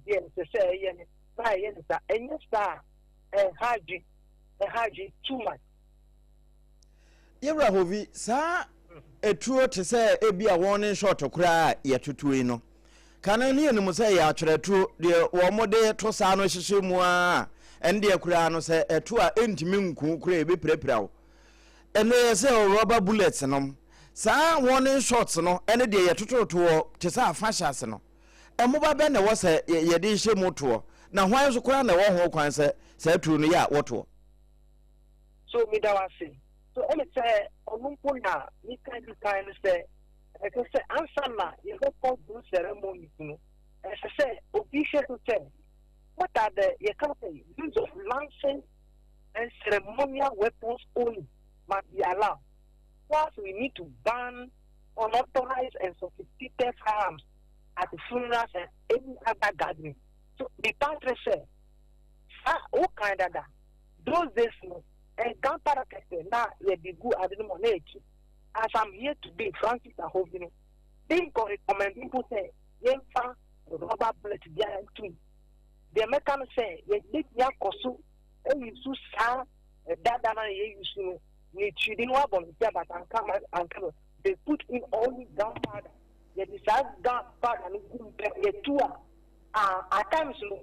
deɛ ɛsɛ sɛ ɛyɛ no na ɛyɛ no saa. Ɛnyɛ saa a ɛha adwene, ɛha adwene too much. Yɛwura Hovi, saa etuo te sɛ ebi a wɔn ne nshɔɔto koraa a yɛtoto yi no, kane no yɛnim sɛ ɛyɛ atwerɛtuo, deɛ wɔn de to saa no hyehyɛ mu ara a, ɛno deɛ koraa no sɛ ɛto a ɛntumi nku koraa ɛbɛpirapira wo. Ɛno yɛ sɛ rɔba bullets nom. Saa warning shots no ɛne deɛ yɛtototo wɔ te sɛ afahyɛ ase no, mmoba bɛn na ɛwɔ sɛ yɛde hyɛ mu toɔ, na hwan nso koraa na ɛwɔ ho kwan sɛ saa tuo no yɛ a wɔtoɔ? So meda wo ase. So ɛne sɛ ɔno mpo na meka di kan no sɛ ɛsɛ sɛ ansa na yɛbɛkɔ those ceremonies no, ɛsɛ sɛ obi hwɛ so sɛ what are the yɛka sɛ use of lances and ceremonial weapons only must be allowed. Whilst we need to ban unauthorized and sophisticated firearms at funerals and any other gathering. So the country sɛ saa wokan dada those days no nka para kɛkɛ na yɛde gu ade no mu na yɛkyi as I'm here today Francis Ahovi no de nkɔ recommend mpo sɛ yɛmfa rubber bullet biara ntum deɛ mɛka no sɛ yɛbɛtumi akɔ so ayi so saa dada na yɛyi so no ne kyidi no abɔ no sɛ but anka anka no they put in only gunpowder yɛde saa gunpowder no gu mu pɛ yɛtu a at times no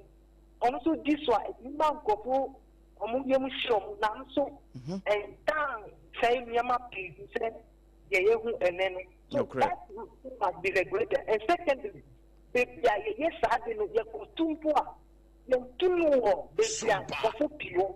ɔno nso di so a ɛtumi ma nkurɔfo wɔn yam hye wɔn nanso ɛntaa sɛe nneɛma pii te sɛ deɛ yɛhu ɛnɛ no. So that must be regulated. And secondly, baabi a yɛyɛ saa de no yɛkɔtu mpo a yɛntu no wɔ baabi a nkurɔfo pii wɔ.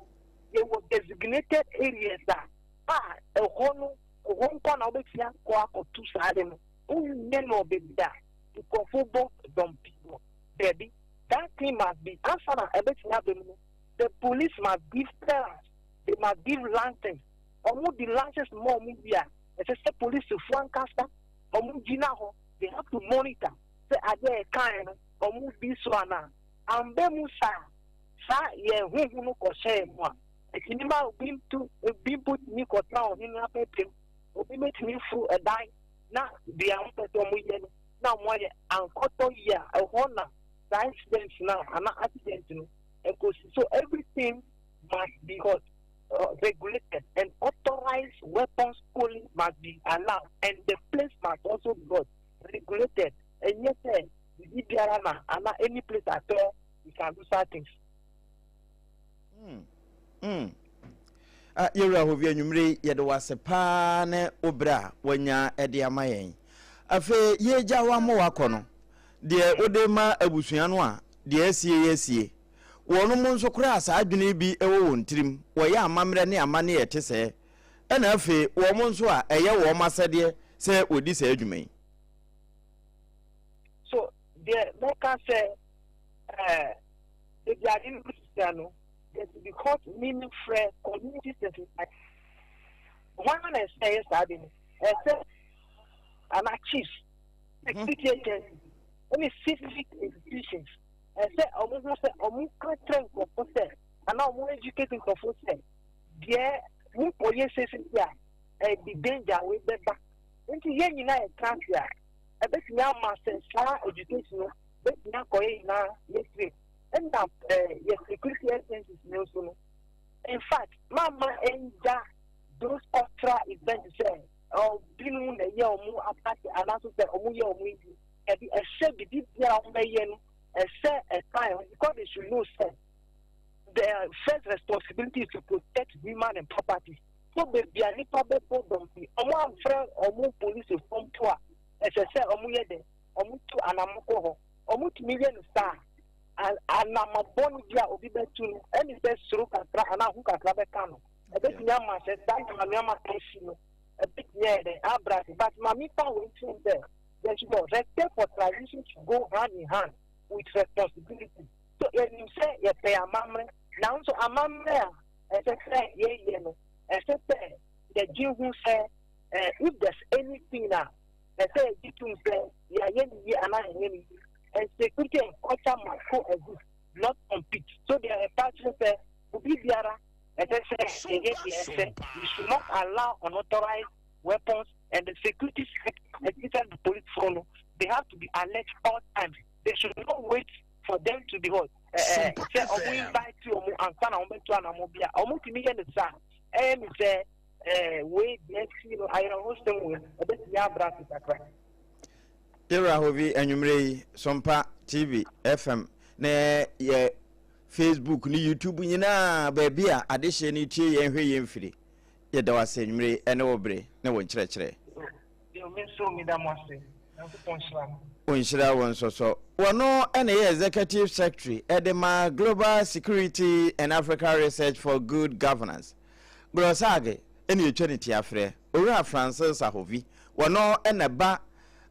Yɛwɔ designated areas a a ɛhɔ no ɛhɔ nko na wobɛtumi akɔ akɔtu saa de no. Wonyɛ no wɔ baabi a nkurɔfo bɔ dɔm pii wɔ. Daabi. That thing must be ansa na ɛbɛtumi aba mu no the police must give clearance, they must give license. Wɔn de license ma wɔn wie a, ɛsɛ sɛ polisifoɔ ankasa wɔn gyina hɔ, they have to monitor sɛ adeɛ a yɛkaeɛ no wɔn di so anaa. Amba mu saa saa yɛn huhu no kɔhyɛɛ mu a, ɛtumi ma obi ntu obi mpo tumi kɔtena ɔhene apampam, obi bɛtumi foro ɛdan. na deɛ wɔn pɛ sɛ wɔn yɛ no na wɔn ayɛ ankɔtɔ yie a ɛhɔ na saa incident na ana accident no ɛkɔsi so everything must be hot regulated and authorized weapons only must be allowed and the place must also be hot regulated ɛnyɛ sɛ biribi biara na ana any place at all you can do such things. Mm. Ah, yɛwura hɔ bi anwummere yi yɛde wo ase paa ne wo berɛ a wanya de ama yɛn afei yɛgya wo ama wakɔ no deɛ wode ma abusua no a deɛ asie yɛ asie wɔnom nso koraa saa adwene bi wɔ wɔn tirim wɔyɛ amammerɛ ne amanneɛ ɛte sɛɛ ɛna afei wɔn nso a ɛyɛ wɔn asɛdeɛ sɛ wɔdi saa adwuma yi so deɛ mɛka sɛ ɛɛ ebi ade no sisia no there should be court meaning frɛ community sensitization wɔn na ɛsɛ ɛyɛ saa de no ɛsɛ ana chiefs security agencies ɛne civic institutions ɛsɛ wɔn ho sɛ wɔn ka kyerɛ nkurɔfo sɛ ana wɔn educate nkurɔfo sɛ deɛ mo kɔ yɛ sese bi a ɛde danger wei bɛba nti yɛn nyinaa yɛ tra ase a ɛbɛtumi ama sɛ saa education no bɛtumi akɔ yɛn nyinaa yɛ tiri ɛna ɛɛ yɛ security agencies no nso no in fact mama ɛngya those cultural events sɛ ɔbinom na ɛyɛ ɔmo apate anaasɛ sɛ ɔmo yɛ ɔmo yi ɛbi ɛhyɛ bibi biara ɔmo bɛyɛ no ɛsɛ ɛsan because they should know sɛ the first responsibility is to protect human and property so beebi a nipa bɛbɔ dɔm bi ɔmo afrɛ ɔmo polisifoɔ mpo a ɛsɛ sɛ ɔmo yɛ dɛ ɔmo tu anamɔ kɔ hɔ ɔmo tumi yɛ no saa anamɔbɔ no bi a obi bɛtu no ɛne sɛ soro kakra anaa ho kakra bɛka no ɛbɛtumi ama sɛ saa nneɛma nneɛma kan si no ɛbɛtumi ayɛ dɛ abra se but maame fa wɔ nkyɛn sɛ there should be respect for tradition to go hand in hand with responsibility so yɛnim sɛ yɛpɛ amammerɛ nanso amammerɛ a ɛsɛ sɛ yɛyɛ no ɛsɛ sɛ yɛgye ho sɛ if there's anything a ɛsɛ yɛgye tom sɛ yɛayɛ ne yie anaa yɛnyɛ ne yie and security and culture must coexist not compete so deɛ ɛpa kyerɛ sɛ obi biara ɛsɛ sɛ yɛyɛ deɛ ɛsɛ we should not allow unauthorized weapons and the security sector especially the police force no they have to be alert all times they should not wait for them to be hot sɛ ɔmo invite ɔmo ansa na ɔmo bɛto anamɔ bi a ɔmo tumi yɛ ne saa ɛyɛ mi sɛ ɛɛ wei deɛ si no ayerɛhosɛm wei ɛbɛtumi abra ase kakra. Yɛwura hɔ bi anwummerɛ yi Sompa TV, FM ne yɛ Facebook ne YouTube nyinaa baabi a adehyeɛ no tie yɛn hwɛ yɛn firi. Yɛda wo ase anwummerɛ yi ɛne wo bere ne wo nkyerɛkyerɛ. Yo, me nso meda mo ase. Nyankopɔn nhyira mo. Ɔnhyira wo nso so. Wɔno na ɛyɛ Executive Secretary de ma Global Security and Africa Research for Good Governance. Glosag na yɛtwa ne ti afrɛ, Owura Francis Ahovi. Wɔno na ɛba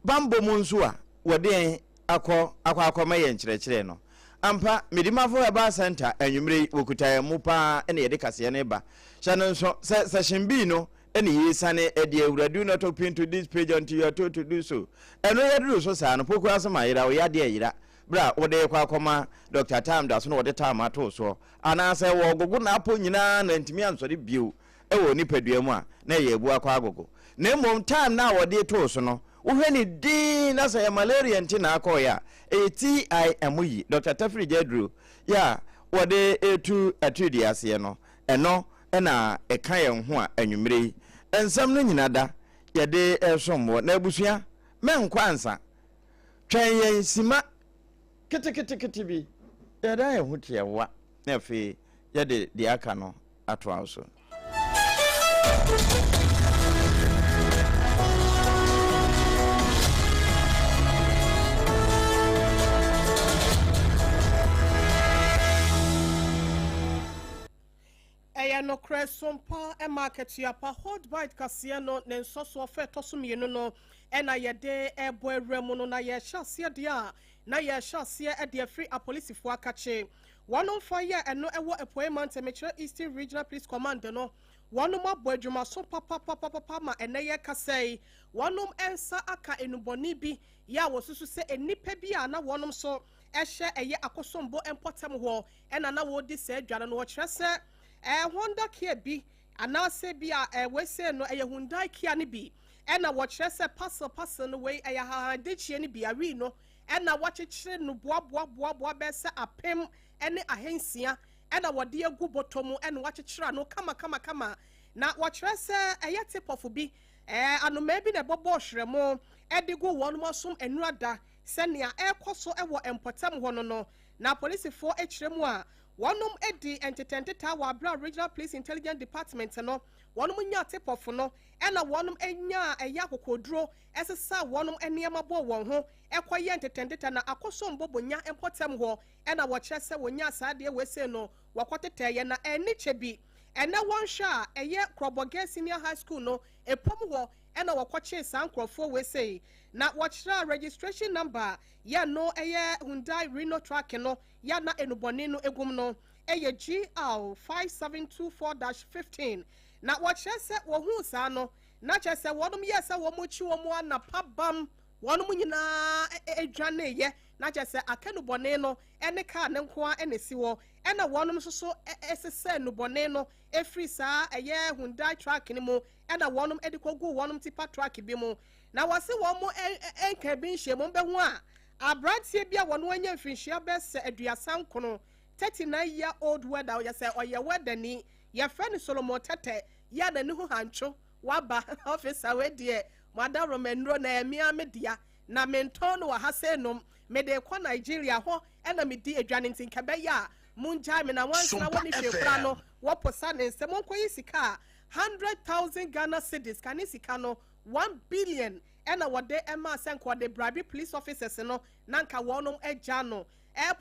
bammɔ mu nso a wɔde yɛn akɔ akɔ akɔma yɛn nkyerɛkyerɛ no. Ampa, Medimafo Herbal Centre anwummere yi wɔkuta yɛn mu paa na yɛde kaseɛ no reba. Hyɛ no nso sɛ session B no na yɛresiane de awura Do not open to this page until you are told to do so. Ɛno yɛduru so saa no, Poku asɛm ayera, wo yadeɛ ayera berɛ a wode rekɔ akɔma Dɔkta Tam da so na wɔde tam ato wo soɔ. Anaasɛ wɔregogo n'apɔ nyinaa na antumi ansɔre bio wɔ nipadua mu a, na ɛyɛ abu akɔ agogo. Na mmom time no a wɔde too so no, wohwɛ no dinn na sɛ ɛyɛ malaria nti na akɔeɛ a, ɛyɛ TIM yi, Dɔkta Tafiri Gyaduro, yɛ a wɔde retu atiridii aseɛ no, ɛno na ɛka yɛn ho a anwummere yi nsɛm no nyina da yɛde resom woɔ. Na abusua, mɛnkɔ ansa. Twɛn yɛn sima keteketekete bi, yɛdan yɛn ho tiawa na afei yɛde deɛ aka no atoa wo so. Ɛyɛ nokorɛ sompa ma akatua pa. Hot Bite kaseɛ no ne nsɔsoɔ fɛ ɛtɔ so mmienu no na yɛde rebɔ awura mu no, na yɛrehyɛ aseɛ deɛ a na yɛrehyɛ aseɛ de afiri apolisifoɔ akakye. Wɔnom fa yɛ ɛno ɛwɔ Apueɛ Mantam, mekyerɛ Eastern Regional Police Command no, wɔnom abɔ adwumaso papapapapa ma ɛnɛ yɛrekasa yi, wɔnom nsa aka nnubɔne bi yɛ a wɔsusu sɛ nnipa bi a na wɔnom nso hyɛ ɛyɛ Akosombo mpɔtam hɔ na na wɔredi saa dwa no, na wɔkyerɛ sɛ ɛɛ Honda Kia bi anaasɛ bi a ɛɛ wei sei no ɛyɛ Hyundai Kia no bi. Ɛna wɔkyerɛ sɛ parcel parcel no wei ɛyɛ ahahan no bi awi no ɛna wɔakyekyere no boaboaboaboa bɛyɛ sɛ 1600 ɛna wɔde agu bɔtɔ mu ɛna wɔakyekyere ano kamakamakama. Na wɔkyerɛ sɛ ɛyɛ tip-off bi, anomaa bi na ɛbɔbɔ hwerɛmo ɛde gu wɔn asom nnura sɛnea ɛrekɔ so ɛwɔ mpɔtam hɔ no. Na polisifoɔ akyerɛ mu a wɔnom di ntetɛntetaa wɔ abere a Regional Police Intelligence Department no wɔnom nya tip-off no, ɛna wɔnom nya ɛyɛ akokoduro ɛsesa wɔnom nneɛma bɔ wɔn ho ɛkɔyɛ ntetɛntetɛ na akɔsɔ mbɔbɔnya mpɔtam hɔ. Ɛna wɔkyerɛ sɛ wɔnya saa adeɛ wɔese no wɔkɔtetɛɛyɛ na ɛne kyɛ bi ɛnɛ wɔnhwɛ a ɛyɛ Krɔbɔgɛ Senior High School no epom hɔ ɛna wɔkɔkyee saa nkurɔfoɔ wɔese. Na wɔkyerɛ registration number yɛ no ɛyɛ Hyundai Reno truck no yɛ na enubɔne no egum no ɛyɛ GL 5724-15. Na wɔkyerɛ sɛ wɔhuu saa no na kyerɛ sɛ wɔnom yɛ sɛ wɔn akyi wɔn anapa bam wɔnom nyinaa adwaneyɛ na kyerɛ sɛ aka nubɔne no ɛne kaa ne nko ara ɛna esi hɔ. Ɛna wɔnom nso so ɛsesɛ nubɔne no efiri saa ɛyɛ Hyundai truck no mu ɛna wɔnom ɛde kɔgu wɔnom tipper truck bi mu. Na wɔsi wɔn mo nka bi nhyɛ mu bɛho a aberanteɛ bi a wɔn anya mfinhyia bɛsɛ 39, 39-year-old welder, ɔyɛ sɛ ɔyɛ wɛdani, yɛfrɛ no Solomon Tɛtɛ yɛ a n'ani ho hantwo waba officer wei deɛ mo adaworoma nnuro na ɛmea me dea na mentɔn no wɔ ha sɛ nom mede kɔ Nigeria hɔ ɛna medi adwane nti nka bɛyɛ a mongyae me na wansena wɔ ne hwee kora no wɔposa ne nsɛm monkɔyi sika a 100,000 Ghana cedis ka ne sika no 1 billion ɛna wɔde ɛma sɛ nka wɔde bribe police officers no na nka wɔnom agya no.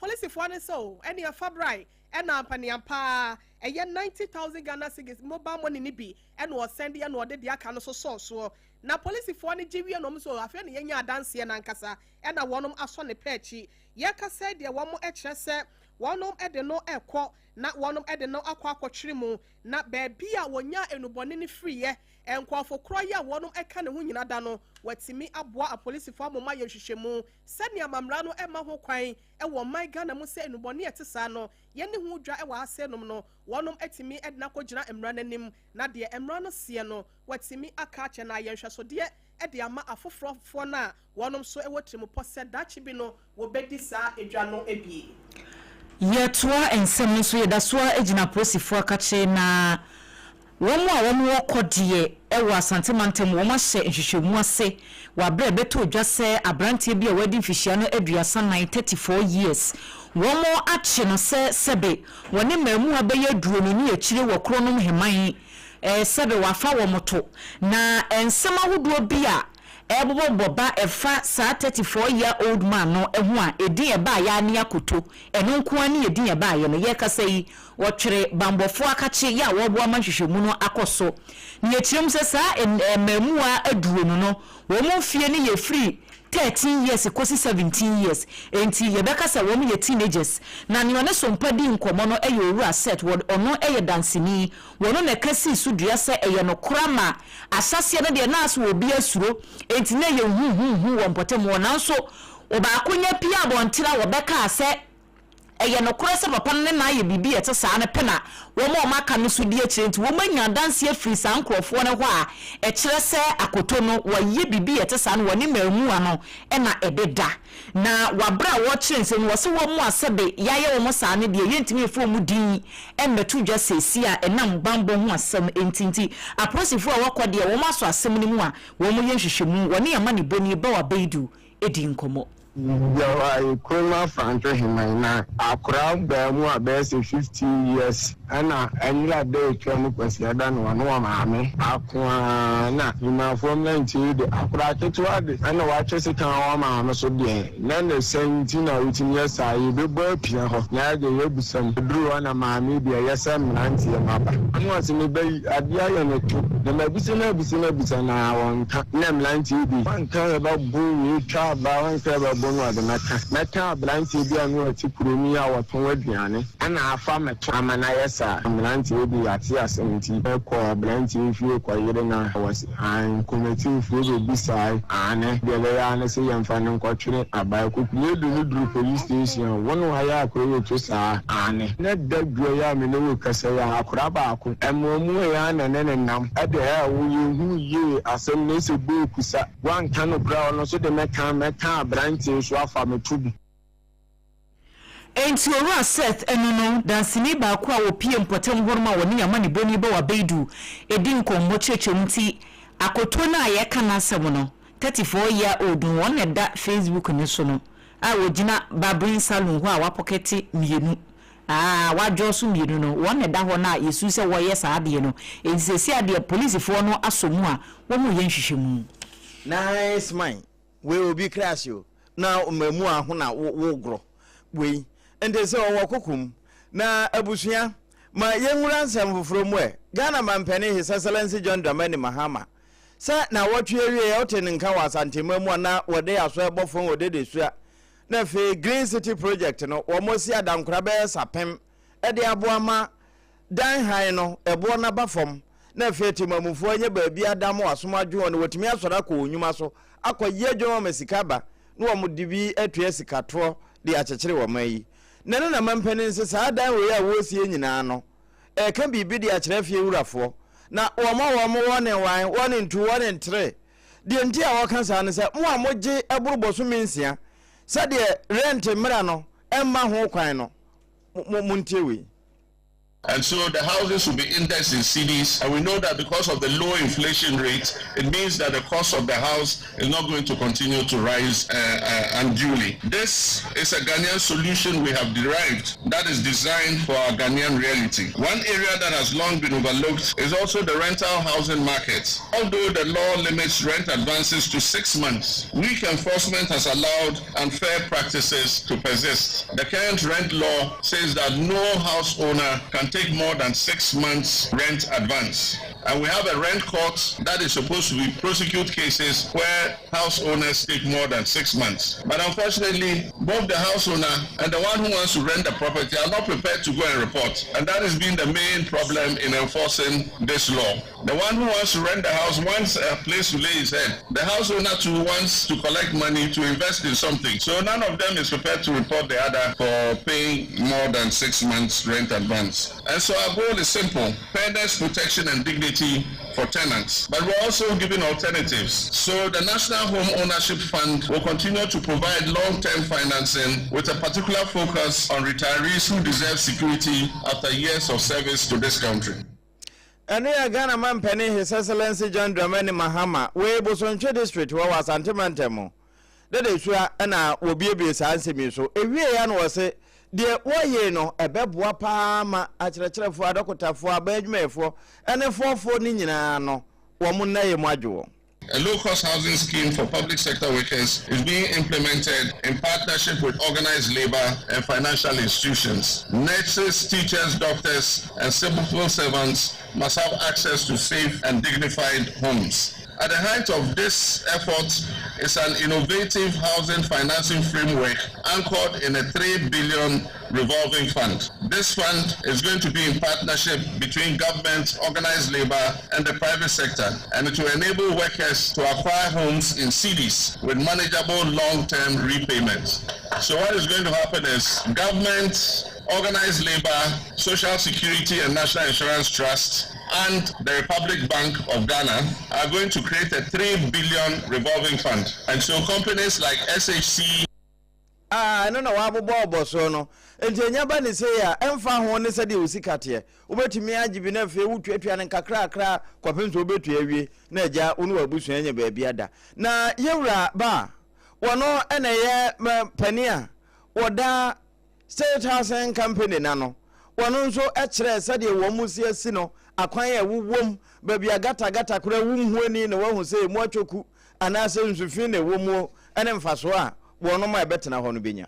Polisifoɔ no sɛ o ɛne ɛfa brae ɛna ampaneampaa ɛyɛ 90,000 Ghana cedis mobile money ni bi ɛna ɔsɛn deɛ na ɔde deɛ aka no so sɔɔ soɔ. Na polisifoɔ no gye wie nom so afei na yɛnya adanseɛ nankasa ɛna wɔnom asɔ ne pɛ akyi. Yɛkasa deɛ wɔn kyerɛ sɛ wɔnom de no ɛkɔ na wɔnom de no akɔ akɔtwere mu na baabi a wɔnya enubɔne no firiiɛ nkurɔfo korɔ yi a wɔnom ɛka ne ho nyina da no wɔatumi aboa apolisifoɔ amoma yɛ nhwehwɛmu sɛnea amammerɛ no ɛma ho kwan ɛwɔ ɔman Ghana mu sɛ enubɔne ɛte saa no yɛne ho dwa ɛwɔ ha sɛ nom no wɔnom atumi de no akɔgyina mmara n'anim na deɛ mmara no seɛ no wɔatumi aka akyɛ na ayɛ nhwɛsodeɛ de ama afoforɔfoɔ no a wɔnom nso wɔ tirimupɔ sɛ daakye bi no wɔbɛdi saa edwa no bi. Yɛtoa nsɛm no so, yɛda so a gyina apolisifoɔ akakye na wɔn a wɔn wɔ kɔdeɛ wɔ Asante mantam wɔn ahyɛ nhwehwɛmu ase wɔ abere a ɛbɛtɔ dwa sɛ aberanteɛ bi a wadi mfihyia no 34, 34 years, wɔn akye no sɛ sɛbe wɔne mmaamua bɛyɛ 20 ne akyire wɔ Kronom Heman, sɛbe wafa wɔn to. Na nsɛm ahodoɔ bi a ɛbobɔbɔ ba ɛfa saa 34 year old man no ho a ɛdin ɛbaayɛ ne akoto ɛno nko ara ne yɛdin ɛbaayɛ no. Yɛkasa yi, wɔtwere bambɔfoɔ akakye yɛ a wɔreboa ma nhwehwɛmu no akɔ so na yɛkyerɛ mu sɛ saa mmaamua 20 no wɔn mfie no yɛ firi 13 years kɔsi 17 years, nti yɛbɛka sɛ wɔn yɛ teenagers. Na nea ɔne Sompa di nkɔmmɔ no yɛ Owura Set, ɔno yɛ danseni. Wɔn na ɛka sii so dua sɛ ɛyɛ nokora ma ahyɛseɛ no deɛ naase wɔ obi asuro nti na ɛyɛ huhuhu wɔ mpɔtam hɔ, nanso ɔbaako nya pie abɔntene a wɔbɛkaa sɛ ɛyɛ nokorɛ sɛ papa no ne na ayɛ biribi a ɛte saa no pɛ na wɔn a wɔaka no so di akyire, nti wɔn anya adanseɛ afiri saa nkurɔfoɔ no hɔ a ɛkyerɛ sɛ akoto no wɔayɛ biribi a ɛte saa no wɔne mmaamua no ɛna ɛdeda. Na wabere a wɔrekyerɛ nsɛm no wɔsɛ wɔn mu asɛbe yɛayɛ wɔn saa no deɛ yɛntumi mfa wɔn din mmɛto dwa seesie a ɛnam bambɔ ho asɛm nti apolisifoɔ a wɔkɔ deɛ wɔn asɔ asɛm no mu a wɔn yɛ nhwehwɛmu. Wɔne amanebɔni Bawa Beidu edi nkɔmmɔ. Yɛwɔ kurom Afranto Heman na akwaraa baa mu a bɛyɛ sɛ 15 years ɛna ɛnwera da etwa mu Kwasiada no ɔne wɔ maame ako a na dwumayɛfoɔ mmeranteɛ yi de akwaraa ketewa de ɛna watwe sekan wɔ maame so deɛ na ne sɛn nti na wotumi yɛ saa. Yɛbɛbɔ apia hɔ na yɛde yɛbusa mu duru hɔ na maame deɛ ɛyɛ sɛ mmeranteɛ no aba ɔno ɔse ne ba yi adeɛ ayɛ ne to na mabisa no abisa no abisa na wɔnka na mmeranteɛ bi wanka yɛbɛbo wei twa aba wanka yɛbɛbo. mɛbo na ɔde mɛka. Mɛka abranteɛ bi a na ɔte kurom yi a ɔtɔn aduane ɛna afa me to ama no ayɛ saa. Mmeranteɛ bi yɛate asɛm nti kɔɔ abranteɛ yi fie kɔyere no a wɔse aane Nkomatifoɔ bɛbisae aane deɛ ɛbɛyɛ ara ne sɛ yɛmfa no nkɔtwere abae kuku. Yɛdu no duru police station a wo na wayɛ akora yi to saa aane. Nɛ da dua yi a me ne wo rekasa yi a akora baako ɛmoamoa yi ara na ɛne ne nam ɛde ɛɛ wo yɛnhunu yie asɛm no ɛsɛ booku sa woanka nokorɛ a ɔno nso de mɛka mɛka abranteɛ yi so afa me to bi. Enti Owura Seth ɛno no, danseni baako a wɔpie mpɔtam hɔnom a wɔne amanebɔni Bawa Baidu di nkɔmmɔ kyerɛkyerɛ mu nti, akoto no a yɛreka n'asɛm no, 34 year old no, wɔn na ɛda Facebook no so no, a wɔgyina barbering salon hɔ a wapɔkɛte mmienu, aa, wadwɔ so mmienu no, wɔn na ɛda hɔ no a yɛsu sɛ wɔreyɛ saa adeɛ no. Enti seesei adeɛ polisifoɔ no asɔ mu a wɔreyɛ nhwehwɛmu. Nice man wei obi crash o na mmamu a ho na wo gorɔ wei nti sɛ ɔwɔ koko mu na abusua ma yɛnwura nsɛm foforɔ mu ɛ Ghana mampanin His Excellency John Dramani Mahama sɛ nawɔtwe awieɛ wote ne nka wɔ Asantema mu a na wɔde aso ɛbɔ fam wɔ dede sua na afei Green City Project no wɔn asi adankora bɛyɛ sapem ɛde aboa ma Dan hann no, ɛboɔ no aba fam, na afei temammufoɔ anya baabi ada ma wɔasom adwo wɔn, na wɔatumi asɔre akɔ wɔn nnwuma so akɔyɛ adwuma ma sika aba, na wɔde bi atua sikatoɔ de akyekyere wɔn man yi. Na ɛno na mampanin se saa dan wei a wɔresie nyinaa no, ɛreka biribi de akyerɛ afie wurafoɔ, na wɔma wɔn wɔne wan, wɔne ntu, wɔne ntere. Deɛ nti a wɔka saa ne sɛ, mo a mogye ɛboro bosome nsia, sɛdeɛ rent mmara no mma ho kwan no, mo, montie wei. And so the houses will be indexed in cedis, and we know that because of the low inflation rate, it means that the cost of the house is not going to continue to rise uh, uh, unduly. This is a Ghanaian solution we have derived that is designed for our Ghanaian reality. One area that has long been overlooked is also the rental housing market. Although the law limits rent advances to six months, weak enforcement has allowed unfair practices to persist. The current rent law says that no house owner can take more than six months rent advance. And we have a rent court that is supposed to be prosecute cases where house owners take more than six months. But unfortunately, both the house owner and the one who wants to rent the property are not prepared to go and report. And that has been the main problem in enforcing this law. The one who wants to rent the house wants a place to lay his head. The house owner too wants to collect money to invest in something. So none of them is prepared to report the other for paying more than six months rent advance. And so our goal is simple fairness, protection, and dignity for tenants. But we're also giving alternatives. So the National Home Ownership Fund will continue to provide long-term financing with a particular focus on retirees who deserve security after years of service to this country. Ɛno yɛ Ghana manpanin His Excellency John Dramani Mahama wei Bosontwe District hɔ wɔ Asante mantam mu. Dada Sua na wɔbuebue saa nsɛm yi so. Ɛwieeɛ na wɔse deɛ wɔyei no ɛbɛboa paa ma akyerɛkyerɛfoɔ, adɔkotafoɔ, aban adwumayɛfoɔ ne fɔɔfoɔ no nyinaa no wɔn nnaeɛ mu adwo wɔn. A low-cost housing scheme for public sector workers is being implemented in partnership with organized labor and financial institutions. Nurses, teachers, doctors, and civil servants must have access to safe and dignified homes. At the height of this effort is an innovative housing financing framework anchored in a 3 billion revolving fund. This fund is going to be in partnership between government, organized labor, and the private sector, and it will enable workers to acquire homes in cities with manageable long-term repayments. So what is going to happen is government, organized labor, social security and national insurance trust, and the Republic Bank of Ghana are going to create a 3 billion revolving fund. And so companies like SHC, Ah, ɛno na wɔabobɔ ɔbɔ soɔ no. Enti ɛnya ba ne sei a, ɛmfa ho ne sɛdeɛ wo sika teɛ, wobɛtumi agye bi na afei wotuatua no nkakrakra kɔpem sɛ wobɛtua awie na agya wo ne w'abusua anya baabi ada. Na yɛwura ba a, wɔno na ɛyɛ panin a wɔda State Housing Company no ano. Wɔno nso kyerɛɛ sɛdeɛ wɔn si asi no, akwan a ɛwowɔ mu, baabi a gata gata koraa wonhu ani na woahu sɛ ɛmu atwoku anaasɛ nsufi na ɛwɔ muo ne mfasoɔ a wɔnom a ɛbɛtena hɔ no bɛnya.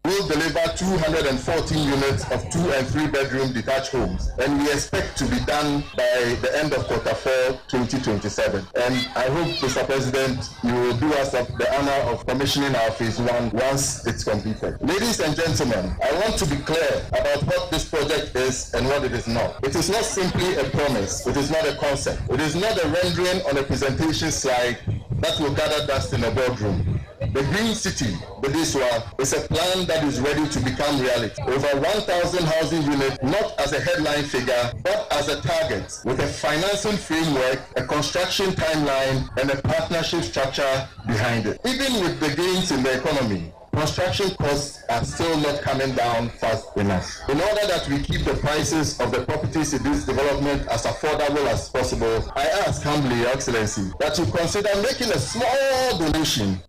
Will deliver 214 units of two and three bedroom detached homes, and we expect to be done by the end of quarter four 2027. And I hope, Mr. President, you will do us the honor of commissioning our phase one once it's completed. Ladies and gentlemen, I want to be clear about what this project is and what it is not. It is not simply a promise, it is not a concept, it is not a rendering on a presentation slide that will gather dust in a boardroom. The Green City, Dedesua, is a plan that is ready to become reality. Over 1,000 housing units, not as a headline figure, but as a target, with a financing framework, a construction timeline, and a partnership structure behind it. Even with the gains in the economy, construction costs are still not coming down fast enough. In order that we keep the prices of the properties in this development as affordable as possible, I ask humbly, Your Excellency, that you consider making a small donation.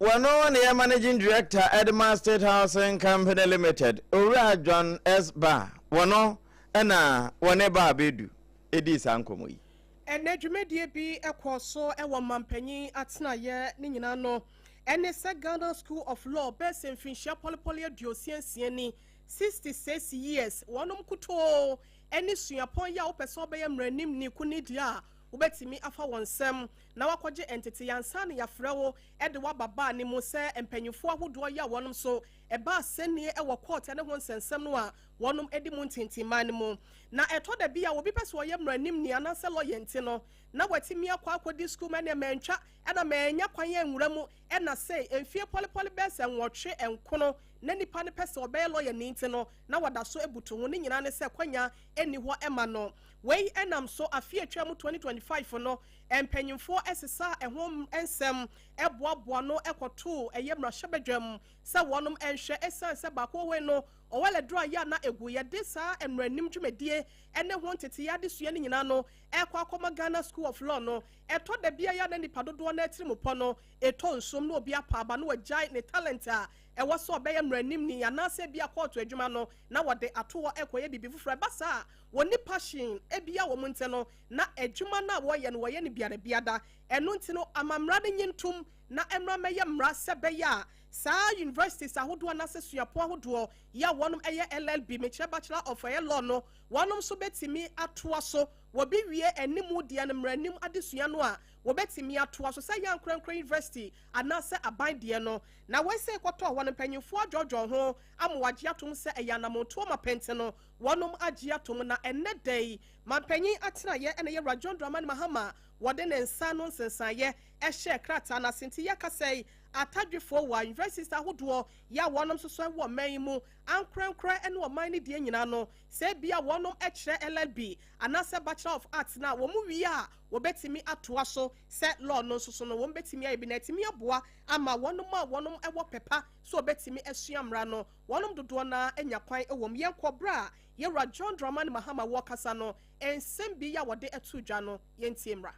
Wɔno ne yɛ Managing Director ɛde State Housing Company Limited, Owura John S Ba. Wɔno ɛna wɔne ba abɛdu ɛdii saa nkɔmmɔ yi. Ɛnɛ dwumadie bi kɔ so wɔ mampanyin atenaeɛ. Ne nyinaa no ɛne sɛ Ghana School of Law bɛsɛ mfinhyia pɔlepɔle 66 ni, 66 years, wɔnom kotoo ɛne suapɔn yi a wopɛ sɛ wobɛyɛ mmaranim ni ko ne deɛ a wobɛtumi afa wɔn nsɛm na wakɔgye ntete yansa ne yɛafrɛ wo ɛde waba baa ne mu sɛ mpanyinfoɔ ahodoɔ yi a wɔnom so ɛba asɛnnie ɛwɔ court ne ho nsɛnsɛm no a wɔnom di mu ntintimman no mu. Na ɛtɔ da bi a obi pɛ sɛ ɔyɛ mmaranim ni anaasɛ lɔyɛ nti no na watumi akɔ akɔdi sukuu ma ɛnna mɛntwa ɛna mɛnya kwan yɛ nwura mu ɛna sɛ mfie pɔlepɔle bɛɛ sɛ 89 na nipa no pɛ sɛ ɔbɛyɛ lɔyɛ ne nti no na wɔda so ebutu ho. Ne nyinaa ne sɛ kwanya ɛni hɔ ɛma no. Wei ɛnam so afe atwa mu 2025 no, mpanyinfoɔ ɛsesa ɛho nsɛm ɛboaboa no ɛkɔtoo ɛyɛ mmarahyɛbadwam sɛ wɔnom ɛnhwɛ. Ɛsiane sɛ baako wɔ no ɔwɔ lɛdoro a yɛ a na egu yɛde saa mmaranim dwumadie ɛne ho nteteyɛ adesua no nyinaa no ɛkɔ akɔma Ghana School of Law no, ɛtɔ da bia yɛ na nipa dodoɔ no atiri mu pɔ no ɛtɔ nsom na obi apa aba na wagyae ne talent a ɛwɔ sɛ ɔbɛyɛ mmaranim ni anaasɛ bi akɔɔto adwuma no na wɔde ato hɔ ɛkɔyɛ biribi foforɔ. Ɛba saa wɔn passion ebia wɔn nti no na adwuma no a wɔyɛ no, wɔyɛ no biara biada. Ɛno nti no amamra no nye ntom na mmra mɛyɛ mmara sɛ bɛyɛ a saa universities ahodoɔ anaasɛ suapɔn ahodoɔ yɛ a wɔnom ɛyɛ LLB, mekyerɛ Bachelor of ɛyɛ Law no, wɔnom nso bɛtumi atoa so. Wɔbi wie animu deɛ no, mmaranim adesua no a, wɔbɛtumi atoa so sɛ yɛ ankorankora university anaasɛ aban deɛ no. Na wɔsɛ kɔtɔ hɔ no, mpanyinfoɔ adwɔdwɔ ho ama wɔagye atom sɛ ɛyɛ anamontoɔ ma pɛnte no wɔnom agye atom. Na ɛnɛ da yi mampanyin atenaeɛ ɛna yɛwura John Dramani Mahama wɔde ne nsa no nsensaneɛ ɛhyɛ krataa n'ase. Nti yɛkasa yi, atadwefoɔ wɔ universities ahodoɔ yɛ a wɔnom nso so wɔ ɔman yi mu, ankorankora ne ɔman no deɛ nyinaa no, sɛ bia wɔnom kyerɛ LLB anaasɛ Bachelor of Arts na wɔn wie a, wɔbɛtumi atoa so sɛ law no nso so no wɔn bɛtumi ayɛ bi na ɛtumi aboa ama wɔnom a wɔnom wɔ pɛpa so wɔbɛtumi asua mmara no, wɔnom dodoɔ naa anya kwan wɔ mu. Yɛn kɔ berɛ a yɛwura John Dramani Mahama wɔkasa no, nsɛm bi a wɔde ato dwa no, yɛntie mmra.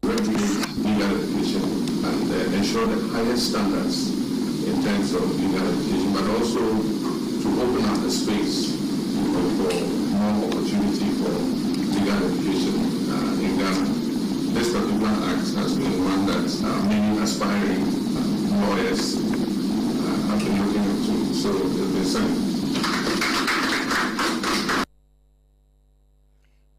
Legal education and ensure the highest standards in terms of legal education, but also to open up the space for more opportunity for legal education in Ghana. This particular act has been one that many aspiring lawyers have been looking up to, so it's been signed.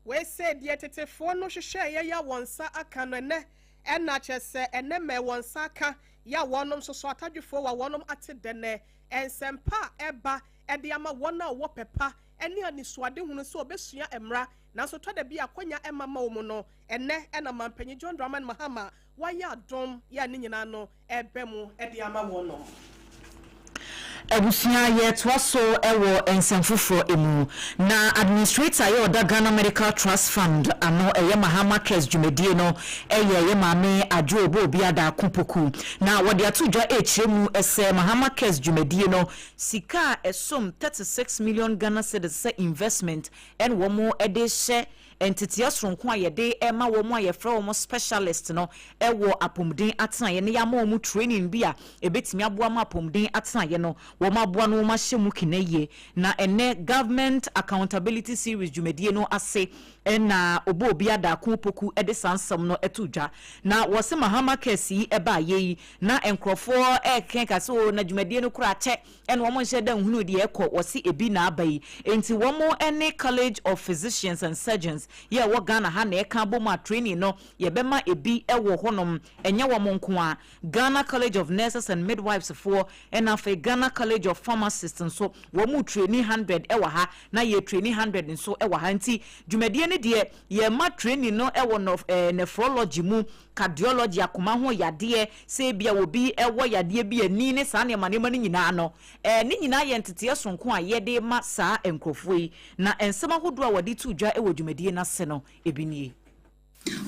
Wei deɛ tetefoɔ no hyehyɛ yɛyɛ wɔn nsa aka no ɛnɛ, ɛna kyerɛ sɛ ɛnɛ mɛ wɔn nsa aka yɛ a wɔnom nso so atadwefoɔ wɔ wɔnom ate dɛnɛ nsɛmpa a ɛba ɛde ama wɔn a wɔwɔ pɛpa ɛne anisoadehunu sɛ wɔbɛsua mmara, nanso tɔ da bi akɔnya ɛma ma wɔn no. Ɛnɛ ɛna mampanyin John Dramani Mahama wayɛ adom yɛ a ne nyinaa no ɛbɛ mu ɛde ama wɔn no. Abusua, yɛtoa so wɔ nsɛm foforɔ mu. Na administrator yɛ ɔda Ghana Medical Trust Fund ano, ɛyɛ Mahama Cares dwumadie no, ɛyɛ Maame Adwo Obo Obi Adaako Poku, na wɔde ato dwa ɛkyerɛ mu sɛ Mahama Cares dwumadie no, sika a ɛsom 36 million Ghana cedis sɛ investment ɛne wɔn de hyɛ. Nteteɛ soronko a yɛde rema wɔn a yɛfrɛ wɔn specialist no wɔ apɔmuden atenaeɛ na yɛama wɔn training bi a ɛbɛtumi aboa ma apɔmuden atenaeɛ no wɔn aboa no wɔn ahyɛ mu kena yie. Na ɛnnɛ Government Accountability Series dwumadie no ase na Oboobi Adaako Opoku de saa nsɛm no too dwa. Na wɔse Mahama Case yi baeɛ yi na nkorɔfoɔ rekeka sɛ oo na dwumadie no koraa kyɛ ɛna wɔn nhyɛ da nhunuu deɛ ɛkɔ, wɔse ebi na aba yi, enti wɔn ne College of Physicians and Surgeons yɛ ɛwɔ Ghana ha na ɛka abom a training no yɛbɛma ebi wɔ hɔnom, ɛnyɛ wɔn nko ara, Ghana College of Nurses and Midwives foɔ ɛna afei Ghana College of Pharmacists nso wɔn retraini hundred wɔ ha na yɛretraini hundred nso wɔ ha, nti dwumadie no deɛ yɛrema training no wɔ nephrology mu, cardiology, akoma ho yadeɛ, sɛ ebia obi wɔ yadeɛ bi ani ne saa nneɛma nneɛma no nyinaa no, ne nyinaa yɛ nteteɛ sononko a yɛde rema saa nkorɔfoɔ yi. Na nsɛm ahodoɔ a wɔde too dwa wɔ dwumadie no ase no, ebi nie.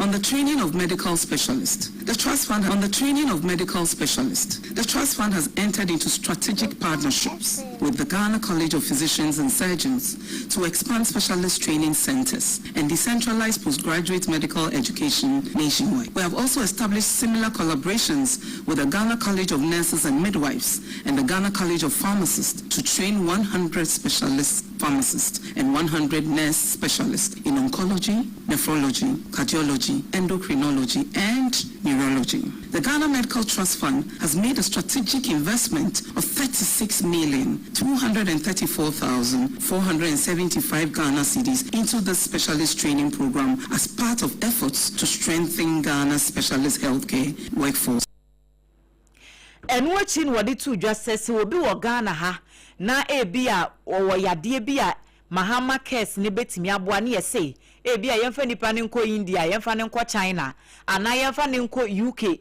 On the training of medical specialists, the Trust Fund on the training of medical specialists, the Trust Fund has entered into strategic partnerships with the Ghana College of Physicians and Surgeons to expand specialist training centers and decentralize postgraduate medical education nationwide. We have also established similar collaborations with the Ghana College of Nurses and Midwives and the Ghana College of Pharmacists to train 100 specialist pharmacists and 100 nurse specialists in oncology, nephrology, cardiology, endocrinology, and neurology. The Ghana Medical Trust Fund has made a strategic investment of 36,234,475 Ghana cedis into the specialist training program as part of efforts to strengthen Ghana's specialist healthcare workforce. Ɛno akyi na wɔde too dwa sɛ, sɛ obi wɔ Ghana ha na ebia ɔwɔ yadeɛ bi a Mahama Cares no bɛtumi aboa ne yɛse ebia yɛmfa nipa no nkɔ India, yɛmfa no nkɔ China anaa yɛmfa no nkɔ UK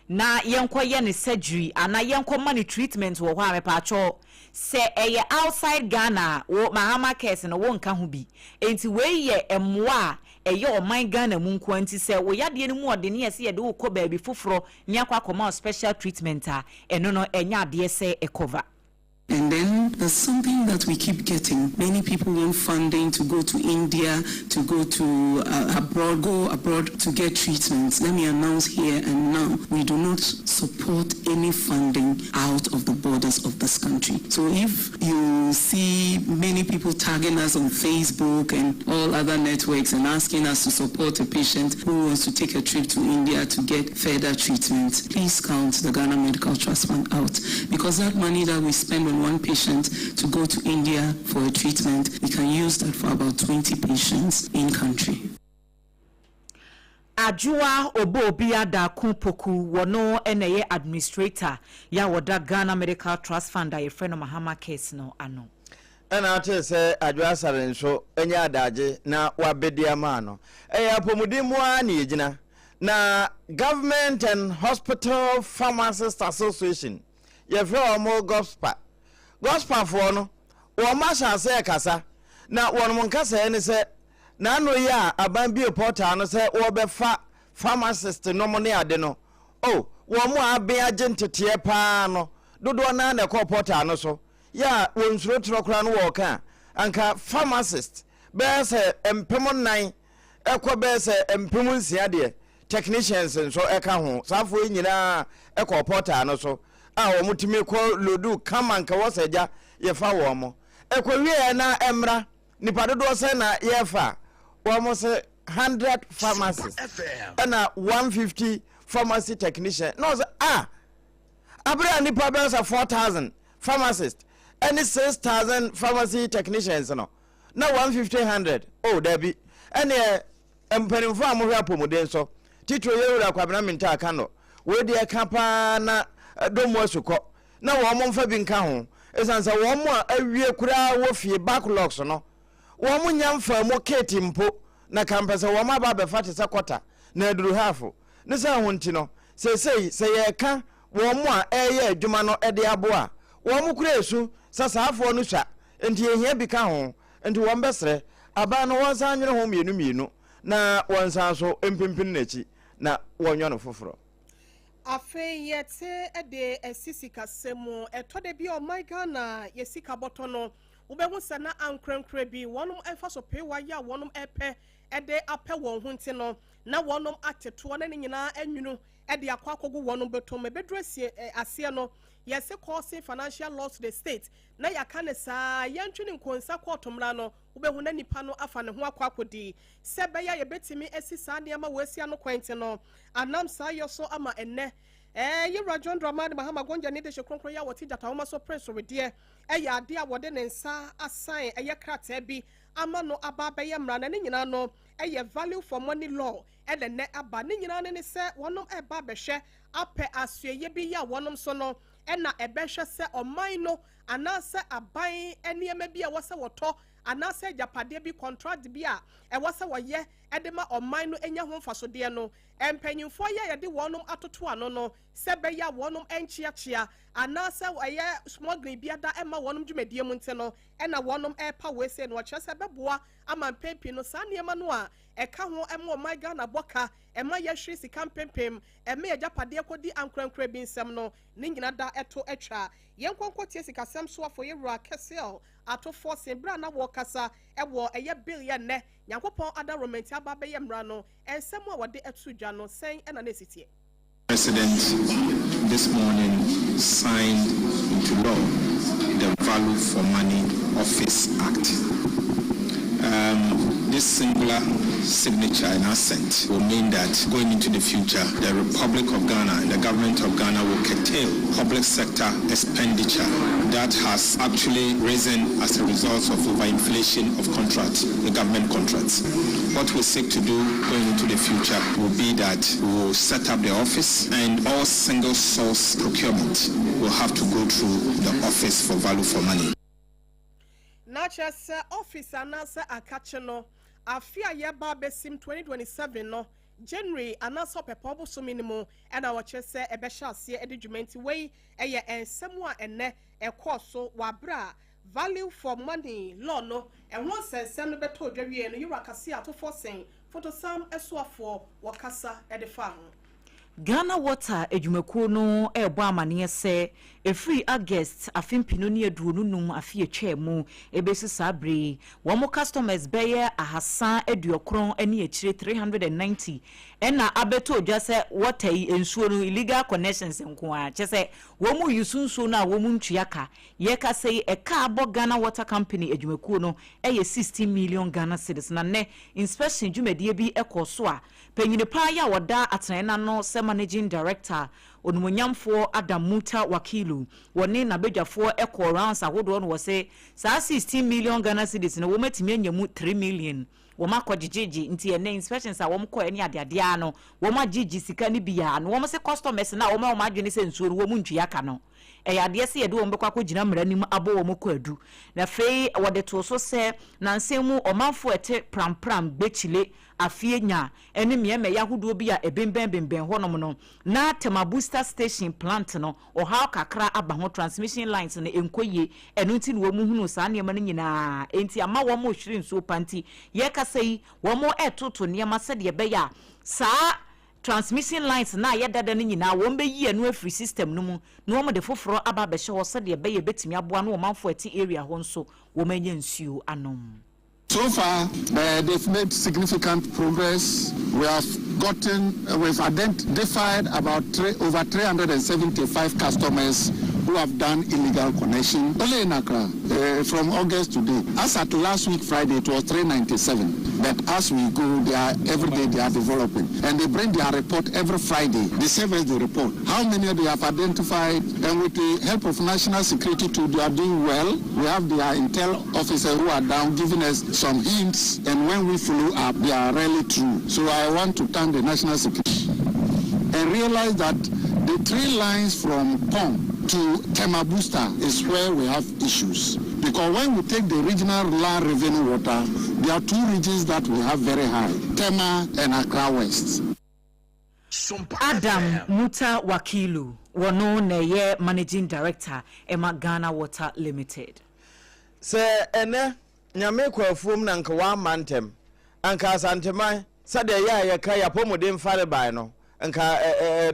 na yɛnkɔyɛ no surgery anaa yɛnkɔma no treatment wɔ hɔ a, mepaakyɛw sɛ ɛyɛ outside Ghana a, wo Mahama Cares no wonka ho bi. Enti wei yɛ mmoa a ɛyɛ ɔman Ghana mu nko ara nti sɛ wo yadeɛ no mu ɔden ne yɛse yɛde wo kɔ baabi foforɔ ne akɔ akɔma wo special treatment a, ɛno no ɛnyɛ adeɛ sɛ ɛcover. And then there's something that we keep getting. Many people want funding to go to India, to go to uh, abroad, go abroad to get treatment. Let me announce here and now, we do not support any funding out of the borders of this country. So if you see many people tagging us on Facebook and all other networks and asking us to support a patient who wants to take a trip to India to get further treatment, please count the Ghana Medical Trust Fund out because that money that we spend on one patient to go to India for a treatment, we can use that for about 20 patients in country. Adwoa Oboobia Darko Poku, wɔno na ɛyɛ Administrator yɛ a wɔda Ghana Medical Trust Fund a yɛfrɛ no Mahama Cares no ano. Ɛna wotee sɛ Adwoa Asare nso anya adagye na wabedi ama no. Ɛyɛ apɔmuden mu ara na yɛgyina. Na Government and Hospital Pharmacists Association, yɛfrɛ wɔn GOPSPA. GOPSPAfoɔ no, wɔn ahyɛ aseɛ rekasa, na wɔn nkasɛɛ ne sɛ, N'ano yi a aban bue portal no sɛ wɔbɛfa pharmacist nom ne ade no, oh, wɔn a aben agye nteteɛ paa no, dodoɔ no ara na ɛkɔɔ portal no so. Yɛ a wɔnsuro torɔ koraa no wɔreka a, anka pharmacist bɛyɛ sɛ 4000 kɔ bɛyɛ sɛ 6000 deɛ, technicians nso ka ho. Saa afoɔ yi nyinaa kɔɔ portal no so a wɔtumi kɔ lodu kama nka wɔ sɛ gya yɛfa wɔn. Ɛkɔwieɛ na ɛmmra. Nipa dodoɔ sɛn na yɛfa? Wɔn se 100 pharmacist ɛna 150 pharmacy technician. Na ɔsɛ ah, abere a nipa bɛyɛ sɛ 4000 pharmacist ɛne 6000 pharmacy technicians no na 150 100 oh dabi. Ɛneɛ mpanimfoɔ a mohwɛ apɔmuden so titire yɛ wura Kwabena Mintah Akanno, wei deɛ ɛka paa na dɔm mu asukɔ na wɔn mfa bi nka ho esiane sɛ wɔn a awie koraa wɔ fie backlogs no wɔn nnya mfaa mu kit mpo na kampɛ sɛ wɔn aba abɛfa te sɛ kɔta na aduru half ne sɛ ho nti no seesei sɛ yɛreka wɔn a ɛreyɛ adwuma no de aboa a wɔn koraa esu sɛ saafoɔ no sua nti yɛhia bi ka ho nti wɔn bɛsrɛ aban no wɔnsan nwene ho mmienu mmienu na wɔnsan so mpimpini n'akyi na wɔnyɔ no foforɔ. Afei yɛte de asi sikasɛm mu. Ɛtɔ da bi a ɔman Ghana yɛ sika bɔtɔ no, wobɛhu sɛ na ankorankorɛ bi wɔnom mfa so peewa yɛ a wɔnom pɛ. de apɛ wɔn ho nti no, na wɔnom ate toɔ na ne nyinaa anwunu de akɔ akɔgu wɔnom bɔtɔm. Ɛbɛduru asie aseɛ no, yɛse causing financial loss to the state, na yɛaka no saa, yɛntwe ne nkonsa kɔɔto mmra no, wobɛhu na nipa no afa ne ho akɔ akɔdi. Sɛ ɛbɛyɛ a yɛbɛtumi asi saa nneɛma wɔ asi ano kwan nti no, anam saa yɔ so ama ɛnnɛ ɛɛ Yewura John Dramani Mahama Gonja ne dehye kronkron yi a wɔte gyatahoma so pere so wedeɛ ɛyɛ adeɛ a wɔde ne nsa asan ɛyɛ krataa bi ama no aba abɛyɛ mmara, na ne nyinaa no ɛyɛ value for money law ɛna nnɛ aba. Ne nyinaa no ne sɛ wɔnom ɛreba abɛhwɛ apɛ asoɛyɛ bi yɛ a wɔnom so no ɛna ɛbɛhwɛ sɛ ɔman no anaasɛ aban nneɛma bi a ɛwɔ sɛ wɔtɔ anaasɛ agyapadeɛ bi, contract bi a ɛwɔ sɛ wɔyɛ de ma ɔman no nya ho mfasodeɛ no, mpanyinfoɔ yi a yɛde wɔnom atoto ano no, sɛ ɛbɛyɛ a wɔnom nkyeakyea anaasɛ ɛyɛ smuggling biada mma wɔnom dwumadie mu nti no, ɛna wɔnom ɛrepa wei sei no. Wɔkyerɛ sɛ ɛbɛboa ama mpɛn pii no saa nneɛma no a ɛka ho ma ɔman Ghana bɔ ka, ɛma yɛhwere sika mpempem, ɛma yɛn agyapadeɛ kɔdi ankorankorɛ bi nsam no, ne nyina da ɛto atwa. Yɛnkɔ nkɔtie sikasɛm soafoɔ Yɛwura Cassiel Ato Forson berɛ a na wɔrekasa wɔ ɛyɛ bill yi a nnɛ Nyankopɔn adaworoma nti aba abɛyɛ mmara no, nsɛm a wɔde ato dwa no, sɛn na na ɛsi teɛ? President this morning signed into law the Value for Money Office Act. This singular signature and assent will mean that going into the future, the Republic of Ghana and the government of Ghana will curtail public sector expenditure that has actually risen as a result of overinflation of contracts, the government contracts. What we seek to do going into the future will be that we will set up the office, and all single source procurement will have to go through the Office for Value for Money. Na kyerɛ sɛ office anaasɛ akakye no, afe a yɛreba abɛsim 2027 no January anaasɛ Ɔpɛpɔn bosome no mu ɛna wɔkyerɛ sɛ ɛbɛhyɛ aseɛ de dwuma. Nti wei ɛyɛ nsɛm a ɛnɛ ɛkɔɔ so wɔ abere a value for money law no ɛho nsɛnsɛm no bɛtɔ dwa wie no. Yɛwura Kase Ato Forson, fotosam ɛsoafoɔ, wɔkasa ɛde fa ho. Ghana Water adwumakuo no rebɔ amaneɛ sɛ ɛfiri August afe 2025 afe atwaa mu ɛbɛsi saa berɛ yi, wɔn customers bɛyɛ 390 ne akyire, 390, ɛna abɛtɔ dwa sɛ water yi nsuo no illegal connections nko ara, kyɛ sɛ wɔn use nsuo no a wɔn ntua ka. Yɛkasa yi, ɛka abɔ Ghana Water Company adwumakuo no ɛyɛ 16 million Ghana cedis. Na nnɛ inspection dwumadie bi ɛkɔɔ so a panyini paa yi a wɔda atenaeɛ n'ano sɛ managing director, onumonyamfoɔ Adam Muta Wakilu, wɔne n'abadwafoɔ ɛkɔɔ rounds ahodoɔ no, wɔ se saa 16 million Ghana cedis no, wɔn atumi anya mu 3 million. Wɔn akɔ gyegyegye, nti ɛnɛ inspections a wɔn kɔɛ ne adeadeɛ no, wɔn agyegye sika no bi a no wɔn se customers na wɔn a wɔn adwene sɛ nsuo no wɔn ntua ka no, ɛyɛ adeɛ sɛ yɛde wɔn bɛkɔ akɔgyina mmara no mu abɔ wɔn kɔ adu. Na afei wɔde too so sɛ nansan mu ɔmanfoɔ ɛte Prampram, Gbekyile, Afie Nya ne mmeammɛyɛ ahodoɔ bi a ɛbembɛn bembɛn hɔnom no, na Tema Booster Station plant no, ɔhaw kakra aba ho, transmission lines no nkɔ yie. Ɛno nti na wɔn hunu saa nneɛma no nyinaa, enti ama wɔn rehwere nsuo pa. Nti yɛrekasa yi, wɔn retoto nneɛma sɛdeɛ ɛbɛyɛ a saa transmission lines na ayɛ dada no nyinaa, wɔn bɛyi ɛno afiri system no mu na wɔn de foforɔ aba abɛhyɛ hɔ, sɛdeɛ ɛbɛyɛ ɛbɛtumi aboa no ɔmanfoɔ ɛte area hɔ nso wɔn anya nsuo anom. So far, they've made significant progress. We have gotten, we've identified about over 375 customers who have done illegal connection only in Accra from August to date. As at last week Friday, it was 397. But as we go, they are every day they are developing, and they bring their report every Friday. They serve us the report. How many they have identified, and with the help of national security too, they are doing well. We have their intel officers who are down giving us some hints, and when we follow up, they are really true. So I want to thank the national security and realize that the three lines from Kpong to Tema Booster is where we have issues. Because when we take the regional land revenue water, there are two regions that we have very high, Tema and Accra West. Adam Muta Wakilu, wɔno na ɛyɛ managing director ɛma Ghana Water Limited. Sɛ ɛnɛ Nyame kɔ afuom na nka wamma ntɛm, anka Asanteman sɛdeɛ ɛyɛ a yɛka yɛapɔmuden farebae no, nka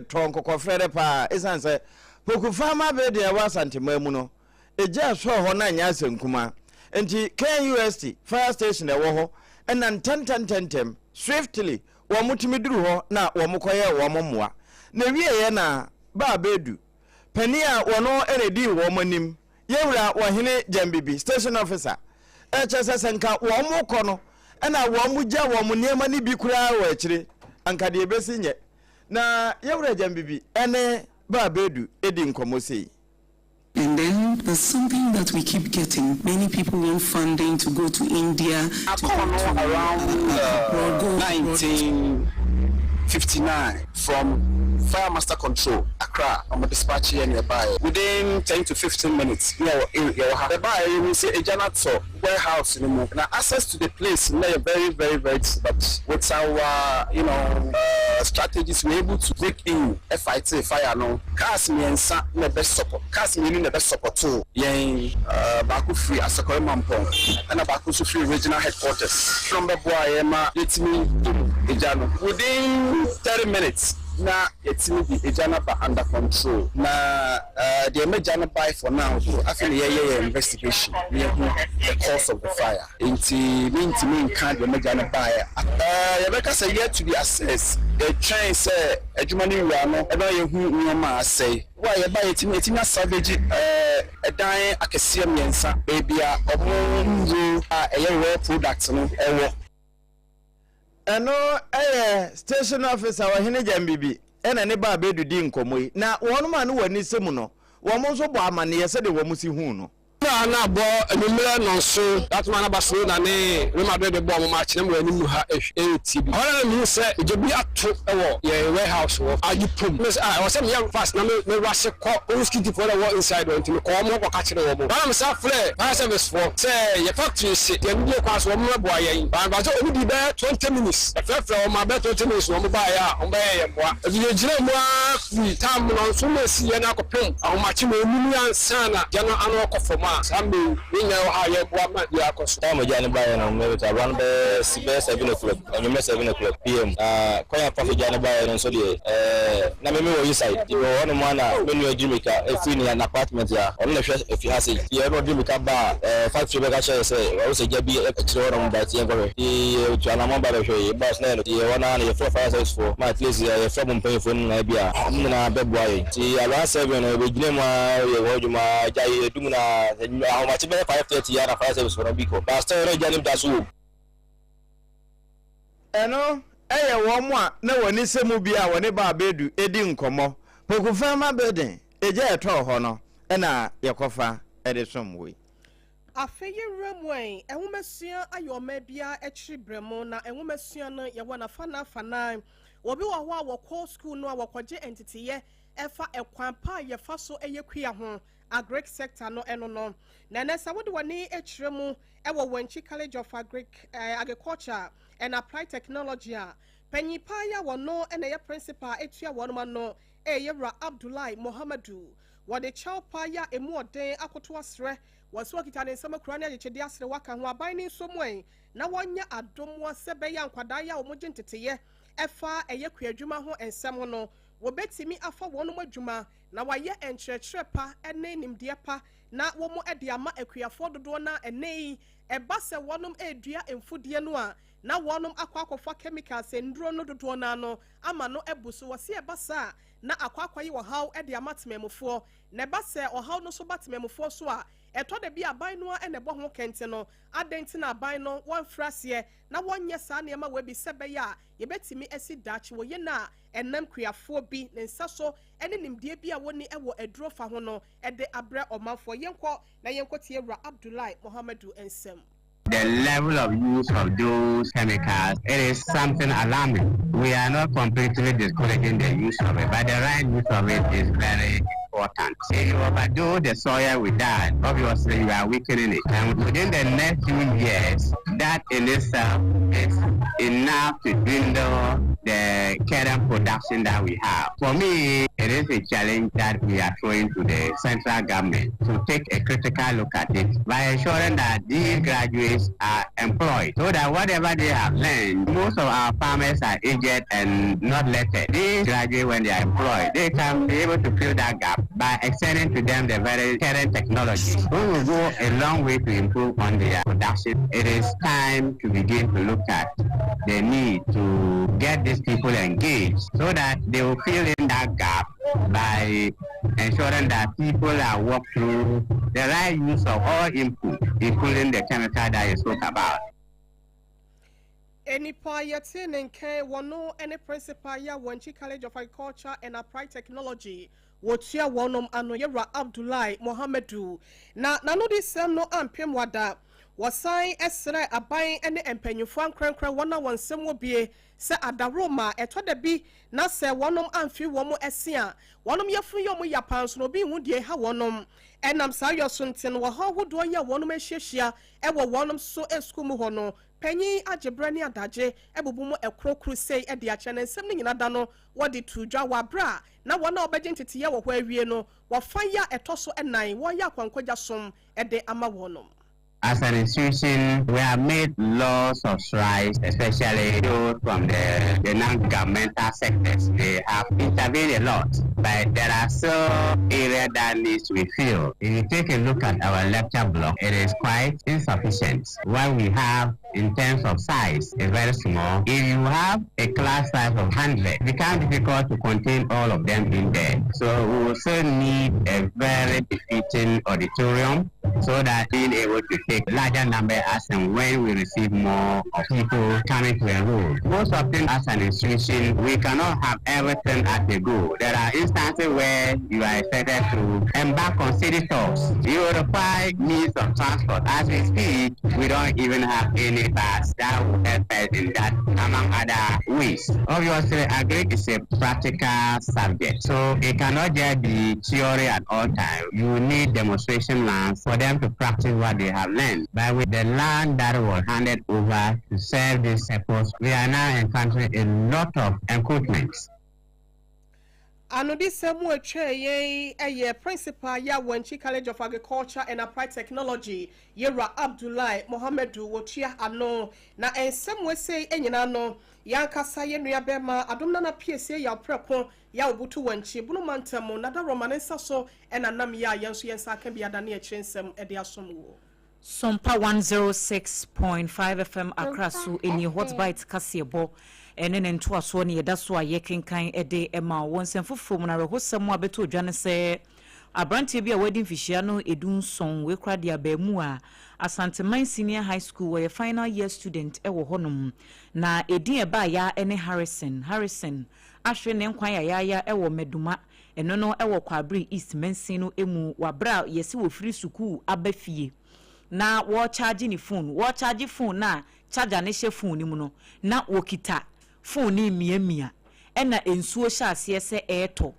ɛtɔ nkɔkɔfrɛrɛ paa, ɛsiane sɛ Poku Farmer Building a ɛwɔ Asanteman mu no, ɛgya ɛsɔɔ hɔ na anyɛ asɛnkuma nti. KNUST fire station ɛwɔ hɔ. Ɛna ntɛntɛntɛntɛm, swiftly, wɔtumi duru hɔ na wɔkɔyɛɛ wɔn mmoa. Na ɛwieeɛ na Baa Bɛdu, panin a wɔno na ɛdii wɔn anim, Yɛwura Ɔhene Gyambibi, station officer, ɛkyerɛ sɛ sɛ nka wɔn kɔ no na wɔn gya wɔn nneɛma no bi koraa wɔ akyire, anka deɛ ɛbɛsi nyɛ. Na Yɛwura Gyambibi ne Baa Bɛdu di nkɔmmɔ sei. And then there's something that we keep getting, many people want funding to go to India, to go Akɔ to no around abroad, go abroad. 1959 from Fire Master Control, Accra, wɔn dispatch yɛn na yɛbaeɛ. Within 10 to 15 minutes na yɛwɔ yɛwɔ ha. Yɛbaeɛ yɛhuu sɛ egya no atɔ warehouse no mu. Na access to the place no yɛ very very very but with our you know strategies we were able to break in fightee fire no. Cars mmiɛnsa na ɛbɛ support cars mmienu na ɛbɛ supportoo yɛn. Baako firi Asɔkɔre Mampong ɛna baako nso firi regional headquarters na wɔbɛboaa yɛn ma yɛtumi dum egya no within 30 minutes na yɛtumi de egya no aba under control. Na deɛ ɛma gya no bae for now deɛ afei na yɛyɛ yɛn investigation na yɛhu the cause of the fire nti mentumi nka deɛ ɛma gya no baeɛ. Yɛbɛka sɛ yet to be assessed, yɛtwɛn sɛ adwuma no wura no bɛma yɛahu nneɛma a asɛe. Wo a yɛbaeɛ yɛtumi yɛtumi asalvage ɛdan akɛseɛ mmiɛnsa baabi a wɔn nnuro a ɛyɛ raw product no wɔ. Ɛno yɛ station officer Ɔhene Gyambibi na ne ba Abedu dii nkɔmmɔ yi, na wɔnom a ne wɔn ani sɛ mu no, wɔn nso bɔɔ amanneɛ sɛdeɛ wɔn si huu no. Berɛ a na abɔ anwummerɛ nnɔnson, that man na Barcelona ne Real Madrid bɔ wɔn match na mewɔ anim ha retie bi. Ɛhɔ ara na mehuu sɛ egya bi ato wɔ yɛn warehouse hɔ, agye pum. Me sɛ ah, ɛwɔ sɛ meyɛ fast na me me rush kɔ kɔhu security foɔ na ɛwɔ inside hɔ, nti mekɔɔ wɔn hɔ kɔka kyerɛɛ wɔn. Ɛhɔ ara na mesan frɛɛ fire service foɔ sɛ yɛn factory hye, deɛ anidie kwan so wɔn mmɛboa yɛn. But mpakyɛw wɔn dii bɛyɛ 20 minutes, yɛfrɛfrɛɛ wɔn maa bɛyɛ 20 minutes na wɔn baeɛ a wɔbɛyɛɛ yɛn mmoa. Nti yɛgyinaa mu ara firi time nnɔnson na ɛsiiɛ no akɔpem ahomakye nnɔnnum yi ansa na gya no ano rekɔ fam a saa mmerɛ yi yɛn nyinaa wɔ ha a yɛreboa ma biribiara akɔ so. Time a gya no baeɛ no, me about around bɛyɛ 7 o'clock, anwummerɛ 7 o'clock PM. Na kwan a fa so gya no baeɛ no nso deɛ, na me mewɔ inside. Nti mewɔ hɔnom a na me nua di mirika firi ne n'apartment a ɔno na ɛhwɛ efi ha sei. Nti ɔno ɔde mirika baa factory bɛka kyerɛɛ sɛ wahu sɛ gya bi akyire hɔnom ba nti yɛnkɔhwɛ. Nti yɛtu anammɔn ba bɛhwɛe. Yɛbaa so na ɛyɛ no. Nti yɛwɔ no ara na yɛfrɛɛ fire service foɔ ma at least yɛfrɛ mo mpanyinfoɔ no nyinaa bi a wɔn nyinaa bɛboa yɛn. Nti around 7 no yɛbɛgyina mu ara yɛ hɔ adwuma ara gya yɛdum no ara ahomakye bɛyɛ 5:30 ara na fire service foɔ no bi kɔ but still na gya no da so wɔ mu. Ɛno yɛ wɔn a na wɔn ani sɛ mu bi a wɔne Baa Bedu di nkɔmmɔ. Poku Farmer Building, egya a ɛtɔɔ hɔ no na yɛkɔfa de som wo yi. Afei yɛnwura mu ɛ, nwomasua ayɛ ɔman biara akyiri berɛ mu, na nwomasua no yɛwɔ n'afanaa afanaa. Obi wɔ hɔ a wɔkɔ sukuu no a wɔkɔgye nteteyɛ ɛfa ɛkwan pa a yɛfa so yɛ kua ho, agric sector no ɛno no. Na ɛnɛ sɛ wode w'ani kyerɛ mu ɛwɔ Wenchi College of Agric, Agriculture and Applied Technology a, panyin paa yi a wɔno na ɛyɛ principal etua wɔn ano ɛyɛ Wura Abdullahi Mohamadu. Wɔde kyɛw paa yi a emu ɔden akoto asrɛ wɔn sɛ wɔkita ne nsam akura ne agyekyɛdeɛ asrɛ waka ho aban ne nso mu ɛn na wɔnyɛ adommoa sɛ bɛyɛ nkwadaa yi a wɔgye nteteyɛ ɛfa ɛyɛ kuadwuma ho nsɛm ho no, wɔbɛtumi afa wɔn adwuma na wɔayɛ nkyerɛkyerɛ pa ne nimdeɛ pa na wɔn de ama akuafoɔ dodoɔ. Na ɛnɛ yi ɛba sɛ wɔnom redua mfudeɛ no a, na wɔnom akɔ akɔfa chemicals nduro no dodoɔ no ano ama no abu so. Wɔsi ɛba saa na akɔ akɔyɛ ɔhaw de ama temamufoɔ, na ɛba sɛ ɔhaw no so ba temamufoɔ so a, ɛtɔ da bi aban no a ɛna ɛbɔ ho kɛnte no. Adan nti na aban no wɔmfiri aseɛ na wɔnyɛ saa nneɛma wɔ bi sɛ bɛyɛ a yɛbɛtumi asi daakye wɔ yɛn a ɛnam kuafoɔ bi ne nsa so ne nimdeɛ bi a wɔni wɔ aduro fa ho no de abrɛ ɔmanfoɔ. Yɛnkɔ na yɛnkɔ tie Wura Abdullahi Mohamadu nsɛm. The level of use of those chemicals, it is something alarming. We are not completely discouraging the use of it, but the right use of it is very important. If you overdo the soil with that, obviously you are weakening it. And within the next few years, that in itself is enough to dwindle the current production that we have. For me, it It is a challenge that we are throwing to the central government to take a critical look at it by ensuring that these graduates are employed so that whatever they have learned, most of our farmers are aged and not lettered. These graduates, when they are employed, they can be able to fill that gap by extending to them the very current technology, which will go a long way to improve on their production. It is time to begin to look at the need to get these people engaged so that they will fill in that gap by ensuring that people are walked through the right use of all input, including the chemical that you spoke about. Enipa yɛte ne nkan wɔno ne principal yɛ Wenchi College of Agriculture and Applied Technology wɔtua wɔnom ano yɛwura Abdullahi Mohammedu na n'ano de sɛm no ampem wada wɔsan srɛ aban ne mpanyinfoɔ ankorankora wɔn a wɔn nsɛm wɔ bie sɛ adaworoma ɛtɔ da bi na sɛ wɔnom amfi wɔn ɛse a wɔnom yɛfunu yɛ wɔn yapa nso na obi nhu deɛ ɛha wɔnom ɛnam saa yɔ so nti no wɔhaw ahodoɔ yi a wɔnom ahyiahyia ɛwɔ wɔnom so esukuu mu hɔ no panyin agyebrɛ ne adagye ɛbubu mu ɛkorokoro sei ɛde akyɛ ne nsɛm no nyinaa da no wɔde to dwa wɔ abere a na wɔn a wɔbɛgye nteteyɛ wɔ hɔ awie no wɔfa yi a ɛtɔ so ɛnan wɔyɛ akwankɔgya som ɛde ama wɔnom. As an institution, we have made lots of strides, especially those from the non-governmental sectors. They have intervened a lot, but there are still areas that needs to be filled. If you take a look at our lecture block, it is quite insufficient. What we have in terms of size is very small. If you have a class size of 100, it becomes difficult to contain all of them in there. So we will still need a very befitting auditorium so that being able to take larger number as and when we receive more of people coming to enroll. Most often as an institution, we cannot have everything at a go. There are instances where you are expected to embark on city tours. You require means of transport. As we speak, we don't even have any bus that will help us in that, among other ways. Obviously, agri is a practical subject, so it cannot just be theory at all times. You need demonstration lands for them to practice what they have learned. But with the land that was handed over to serve this purpose, we are now encountering a lot of encroachments. Anodisɛm mu atwa yɛn ɛyɛ principal yɛ Wenchi College of Agriculture and Applied Technology yɛwura Abdullahi Mohammedu wɔtua ano na nsɛm wɔsɛ nyinaa no yɛankasa yɛ nua bɛrima Adom Nana Piesie yɛ aprɛko yɛ a wɔbutu Wenchi Bono mantam nada rɔma ne nsa so ɛna nam yɛ a yɛn nso yɛn nsa aka bi ada ne akyire nsɛm ɛde asom wɔ. Sompa 106.5 FM Accra so ɛni Hot Bite kaseɛbɔ ɛne ne ntoasoɔ ne yɛda so a yɛkenkan ɛde ɛma wɔn. Nsɛm foforɔ mu no, awerɛhosɛm a bɛtɔ odwa ne sɛ aberanteɛ bi a wadi mfihyia no 17 wekura de abaamu a Asanteman Senior High School wɔyɛ final year student ɛwɔ hɔnom na edin ɛbaa ya ne Harrison. Harrison ahwere ne nkwan yayaaya ɛwɔ Mɛduma ɛno no ɛwɔ Kwabere East mansin no emu wabra a yɛsi wɔ sukuu aba fie na wɔrecharge ne phone. Wɔrecharge phone na charger ne hyɛ phone no mu no na wɔkita phone ne mmiamia ɛna nsuo hyɛ aseɛ sɛ ɛɛtɔ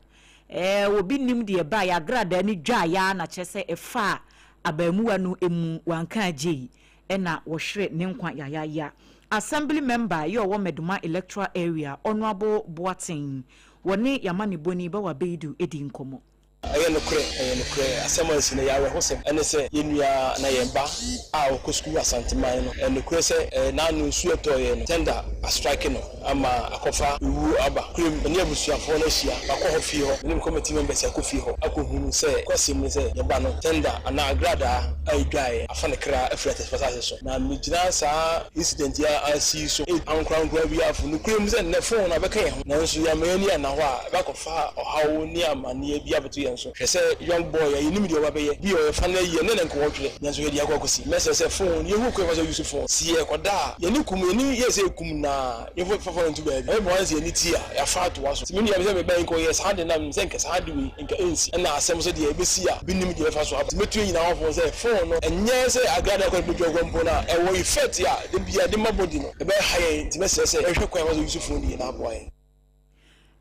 obi nim deɛ ba yɛ agradaa ne dwa ya na kyerɛ sɛ ɛfa abaamuwa no emu wanka agye yi ɛna wɔhwere ne nkwa yayaya. Assembly member yɛ ɔwɔ Mɛduma electoral area, Honourable Boateng, wɔne yamma ne boni Bawa Beidu edi nkɔmɔ. Ɛyɛ nokorɛ, ɛyɛ nokorɛ. Asɛm a nsi no yɛ awerɛhosɛm ɛne sɛ yɛn nua na yɛn ba a ɔkɔ sukuu Asanteman no, ɛyɛ nokorɛ sɛ n'ano nsuo ɛtɔɔyɛ no thunder astrike no ama akɔfa ewuo aba kurom. Ɛne abusuafoɔ no ahyia bakɔ hɔ fie hɔ ne committee members akɔ fie hɔ akɔhunu sɛ kwasɛm ne sɛ yɛba no thunder anaa agradaa a ɛdwaeɛ afa ne kra afiri atɛsɛ so. Na megyina saa incident yi asi so ankorankora bi afo nokorɛ mu sɛ nnɛ phone abɛka yɛn ho, nanso yɛama yɛn ani ana hɔ a ɛbɛkɔfa ɔhaw ne amanneɛ bi abɛto yɛn so. Hwɛ sɛ young boy a yɛnim deɛ ɔba bɛyɛ bi a ɔyɛ fa no ayie ne ne nkɔwɔtwerɛ, nanso yɛde akɔ akɔsi. Mɛsɛ sɛ phone yɛhu kwan fa sɛ use phone si yɛ kɔda a yɛne kum yɛne yɛ sɛ kum naa yɛmfa fa phone nto baabi ɛbɛboa sɛ yɛne ti a yɛafa atoa so. Sɛ me nua sɛ meba nkɔ yɛ saa de nam sɛ nka saa de wei nka ɛnsi ɛna asɛm so deɛ ɛbɛsi a binim deɛ ɛfa so aba. Mɛtu nyinaa wɔfo sɛ phone no ɛnyɛ sɛ agrada kɔ bɛdwa kɔ mpo no a ɛwɔ effect a de bia de ma body no ɛbɛha yɛn, nti mɛsrɛ sɛ ɛhwɛ kwan fa sɛ use phone deɛ na aboa yɛn.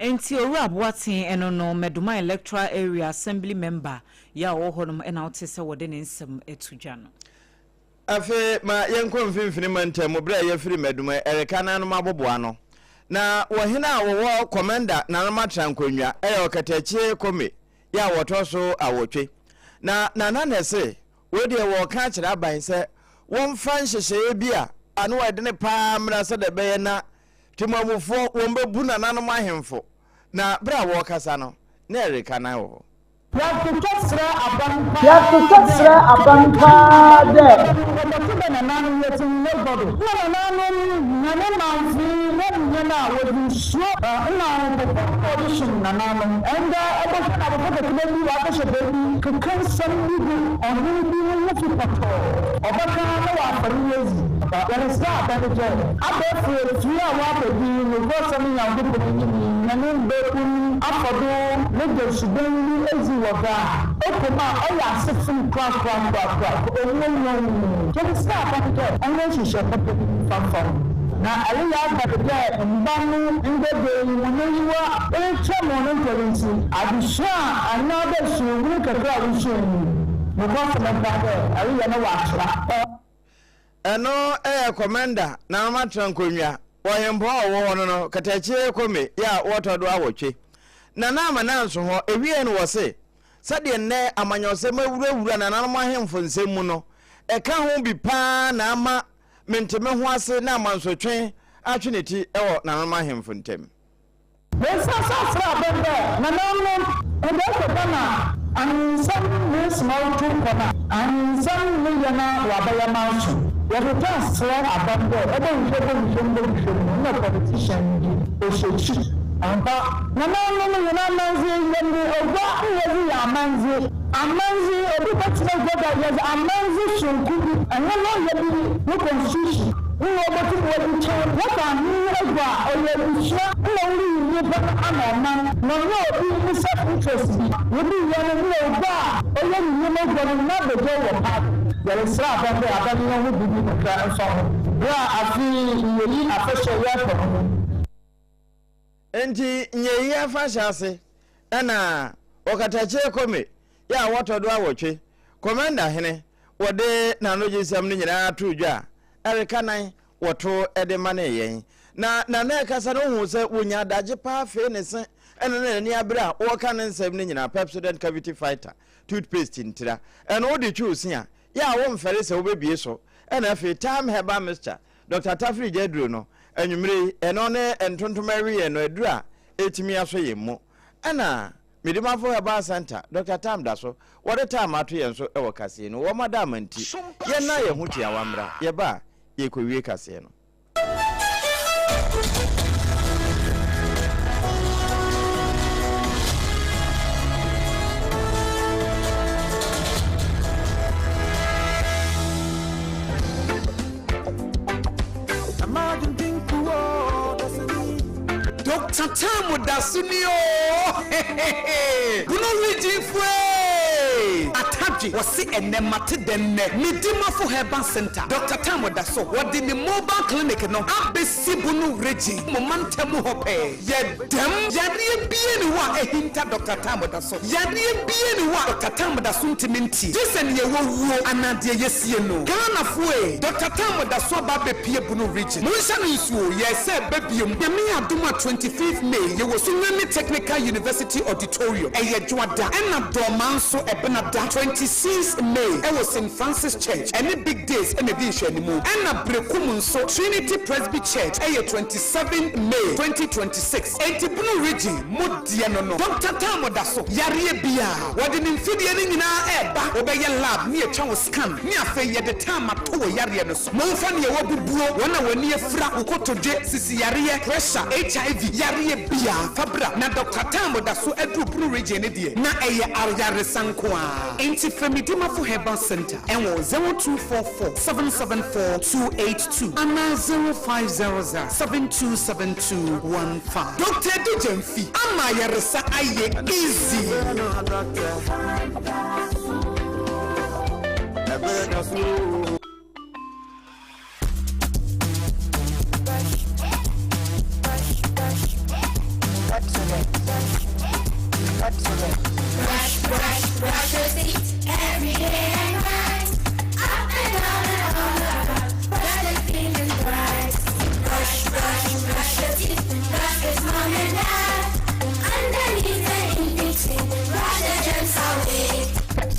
Nti Owura Aboaten ɛno no Mɛdoma electoral area assembly member yɛ a ɔwɔ hɔnom ɛna wote sɛ wɔde ne nsɛm ato dwa no. Afei ma yɛnkɔ Mfimfini mantam mu. Berɛ a yɛfiri Mɛdoma ɛreka nanom aboboa no. Na wɔ hene a wɔwɔ Kɔmɛnda Nana Matra nkonnwa yɛ Ɔkatakyie Kome yɛ a wɔtɔ so awɔtwe. Na Nana Nɛse wei deɛ wɔreka akyerɛ aban sɛ wɔmfa nhyehyɛeɛ bi a ano ɛdene paa mmra sɛdeɛ ɛbɛyɛ na Temamufoɔ wɔbɛbu nananom ahemfo. Na berɛ a wɔrekasa no na ɛreka nan wɔ hɔ. Yɛtotɔ serɛ aban paa Yɛtotɔ dɛ serɛ aban paa dɛ. Wɔbɔto dɛ nananom yɛtse hɔn egua do. Nna nananom hɛn mamfo wohu hɛn a wɔdze nsuo na ahopopo na wɔdze som nananom. Ndɛ ebɔhwɛ na abofra kakraba bi ɔakɔhyɛ beebi keka nsɛm bi gu ɔhen bi no ho fi pɔtɔɔ, ɔbɛka na ɔafa no edzi. Yɛreserɛ aban dɛ abɛɛfo efir a wɔaba bi yi nokwasɛm Nyankopɔn enyim yi hɛn mbabun afa do reda suban bi edzi wɔ Ghana ekɔ mu a ɔyɛ asefem korakorakorakora omuonwonn. Yɛbisa aban dɛ ɔnyɛ nhyehyɛɛ papa bi mfa mfa ho. Na ereyɛ aba do dɛ mba no ndɛ da yi hɔn enyiwa retwa hɔn ntɔr ntsi, adzesua anaadɛ suahun kakra a wosuae no, nokwasɛm mpa dɛ ereyɛ no wɔakyera. Ɛno yɛ Kɔmɛnda Nana Matra Nkonnwa wɔ Hempɔn a ɔwɔ hɔ no no Katakyie Kome yɛ a wɔtɔ do awɔtwe. Nana ama nanso hɔ, ewiei no wɔse, sɛdeɛ nnɛ amanyɔsɛm awurawura nananom ahemfo nsɛm mu no, ɛka ho bi paa na ama mente-me-ho-ase ne amansotwe atwe ne ti wɔ nananom ahemfo ntam. Yɛnsan so asrɛ abɛn dɛ, Nananom, ndɛ sɛ Ghana ahensɛm resoma wo tu kɔ na ahensɛm ne yɛn a wɔabɛyɛ manso. Yɛtotɔ asrɛ aban dɛ ɔbɔhwehwɛ bɔhwehwɛ mu bɔhwehwɛ mu no nna politician bi ɔhyɛ ekyir. Ampa, nananom hɛn amandze yɛdze ogua na yɛdze yɛ amandze. Amandze, obi bɛtsena gua do a yɛdze amandze soronko bi, ɛno no yɛdze no constitution nna obotum wɔdze kyɛn. Wɔfa ahen egua a ɔyɛ ebusua nna woreyi nyimpa no ama ɔman na ɔnnyɛ obi ne self interest bi. Obi yɛ no nna ogua a ɔyɛ nyiyim egua no nyina bɛgyaw wɔ park. Yɛreserɛ aban dɛ aban nyɛ ho biribi kakra mfa ho ber a afe yi Nyeyi Afahyɛ yɛrekɔ ho no. Ntsi Nyeyi Afahyɛ ase na Ɔkatakyie Kome yɛ a wɔtɔ do awɔtwe, Komenda Hene, wɔde n'anogyesɛm no nyinaa too dwa a ɛreka nan wɔto de manee yɛn. Na Nana ɛkasa no wohuu sɛ wɔnya adagye paa fee ne se ɛna na n'ani abere a wɔreka ne nsɛm no nyinaa. Pepsodent Cavity Fighter toothpaste ntira ɛno wode twi wo se a yɛ a womfɛre sɛ wobɛbie so ɛna afei Thyme Herbal Mixture Dɔkta Tafiri gya aduro no anwummere yi ɛno ne ntontom ɛweɛ no aduro a ɛtumi asɔ yɛn mu ɛna Medimafo Herbal Center Dɔkta Tam da so wɔde Tam ato yɛn so wɔ kaseɛ no wɔn ada ama nti yɛnna yɛn ho tiawa mmra yɛba a yɛkɔwie kaseɛ no. Doctor Tam da so ni oo hehehe Bono region foe Atadwe wɔse ɛnɛ mate dɛn nnɛ Medimafo Herbal Center Doctor Tam da so wɔde ne mobile clinic no abɛsi Bono region mo mantam mu hɔ pɛɛ Yɛ dɛm yareɛ bia ni hɔ a ahinta Doctor Tam da so Yareɛ bia ni hɔ a Doctor Tam da so ntimi ntie gye sɛ neɛ wawuo anaa deɛ yɛsie no Ghanafoɔ ee Doctor Tam da so aba abɛpie Bono region Monhyɛ no nsuo yɛɛsɛ ɛba biom Nyame adom a 25th May yɛwɔ Sunyani Technical University Auditorium ɛyɛ Dwoada ɛna Dɔɔmaa nso Ɛbenada 26th May ɛwɔ St Francis Church ɛne Big Days ɛna ɛdi nhwɛanimu ɛna Berekum nso Trinity Presby Church ɛyɛ 27 May 2026 Enti Bono region mo deɛ no no Doctor Tam da so yareɛ biaa wɔde ne mfidie no nyinaa ɛɛba wobɛyɛ lab ne yɛtwa wo scan ne afei yɛde tam ato wo yareɛ no so Momfa neɛ wabubuo, wɔn a w'ani afira, wo kotodwe, sisi yareɛ, pressure, HIV, yareɛ biaa fa bra na Doctor Tam da so aduru Bono region no deɛ na ɛyɛ ayaresa nko ara. Enti frɛ Medimafo Herbal Centre ɛwɔ 0244 774 282 anaa 0500 727215. Doctor Adu Gyamfi ama ayaresa ayɛ easy. Brush, brush, brush your teeth every day and night. Up and down and all around, brush them clean and bright. Brush, brush, brush your teeth.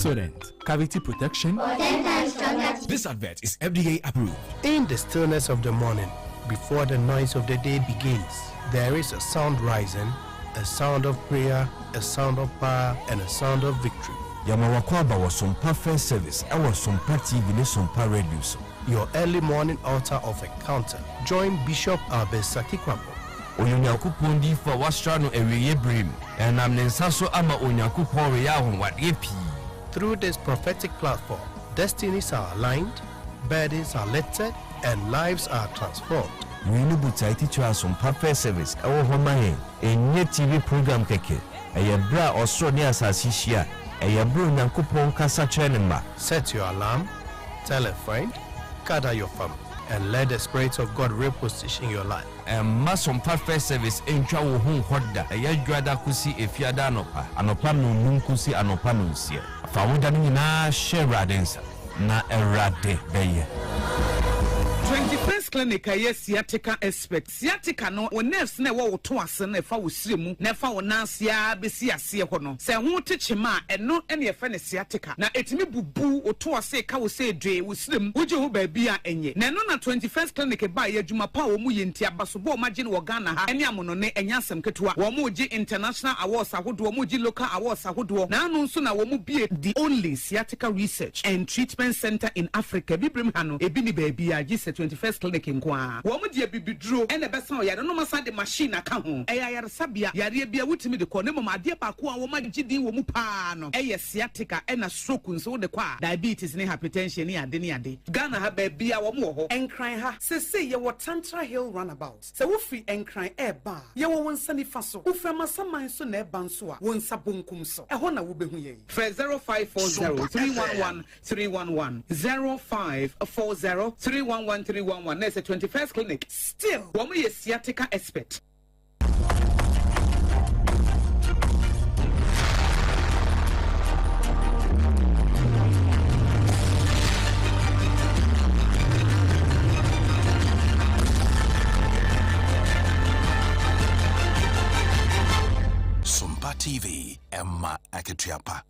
Pepsodent, cavity protection. For 10 times stronger. This advert is FDA approved. In the stillness of the morning, before the noise of the day begins, there is a sound rising, a sound of prayer, a sound of power, and a sound of victory. Yɛma wo akwaaba wɔ Sompa First Service ɛwɔ Sompa TV ne Sompa Radio so. Your early morning altar of encounter. Join Bishop Albert Sakikwabo. Ɔyɛ Onyankopɔn diyifo a wɔasra no awieeɛ bere mu. Ɛnam ne nsa so ama Onyankopɔn reyɛ anwonwadeɛ pii. Through this prophetic platform, destinies are aligned, burdens are lifted, and lives are transformed. Wei ne botae titire a Sompa First Service wɔ hɔ ma yɛn. Ɛnyɛ TV program kɛkɛ. Ɛyɛ berɛ a ɔsoro ne asase hyia. Ɛyɛ berɛ a Onyankopɔn kasa kyerɛ ne mma. Set your alarm, tell a friend, gather your family, and let the Spirit of God reposition your life. Mma Sompa First Service ntwa wo ho nkɔ da. Ɛyɛ Dwoada kosi Efiada anɔpa, anɔpa nnɔnnum kosi anɔpa nnɔnsia. Fa wo da no nyinaa hyɛ Awurade nsa, na Awurade bɛyɛ. 21st Clinic a ɛyɛ sciatica expert. Sciatica no, wo nerves no a ɛwɔ wo to ase no ɛfa wo srɛ mu na ɛfa wo nan ase ara bɛsi aseɛ hɔ no, sɛ ɛho te kyema a, ɛno na yɛfrɛ no sciatica. Na ɛtumi bubu wo to ase ka wo sɛ dwee, wo srɛ mu, wogye ho baabi a ɛnyɛ. Na ɛno na 21st Clinic baeɛ, adwuma pa a wɔn yɛ nti, abasobɔ a wɔagye no wɔ Ghana ha ne amonone, ɛnyɛ asɛm ketewa. Wɔregye international awards ahodoɔ, wɔregye local awards ahodoɔ, na ano nso na wɔbue the only sciatica research and treatment centre in Africa, Abibirem ha no, ebi nni baabiara gye sɛ 21st Clinic nko ara. Wɔn de abibiduro na ɛbɛsa ɔyare no, na wɔasan de machine aka ho. Ɛyɛ ayaresabea, yareɛ biara wotumi de kɔ, na mmom adeɛ baako a wɔagye din wɔ mu pa ara no yɛ sciatica ɛna stroke nso wode kɔ a, diabetes ne hypertension ne ade ne ade. Ghana ha baabiara wɔn wɔ hɔ. Nkran ha, seesei yɛwɔ Tantra Hill Runabout. Sɛ wofiri Nkran reba a, yɛwɔ wo nsa nifa so. Wofiri Amasaman nso na ɛreba nso a, wo nsa bonkum so. Ɛhɔ na wobɛhu yɛn. Frɛ 0540 311 311, 0540 311 311 na ɛsɛ 21st Clinic. Still, wɔn yɛ sciatica expert. Sompa TV, ɛma akatua pa.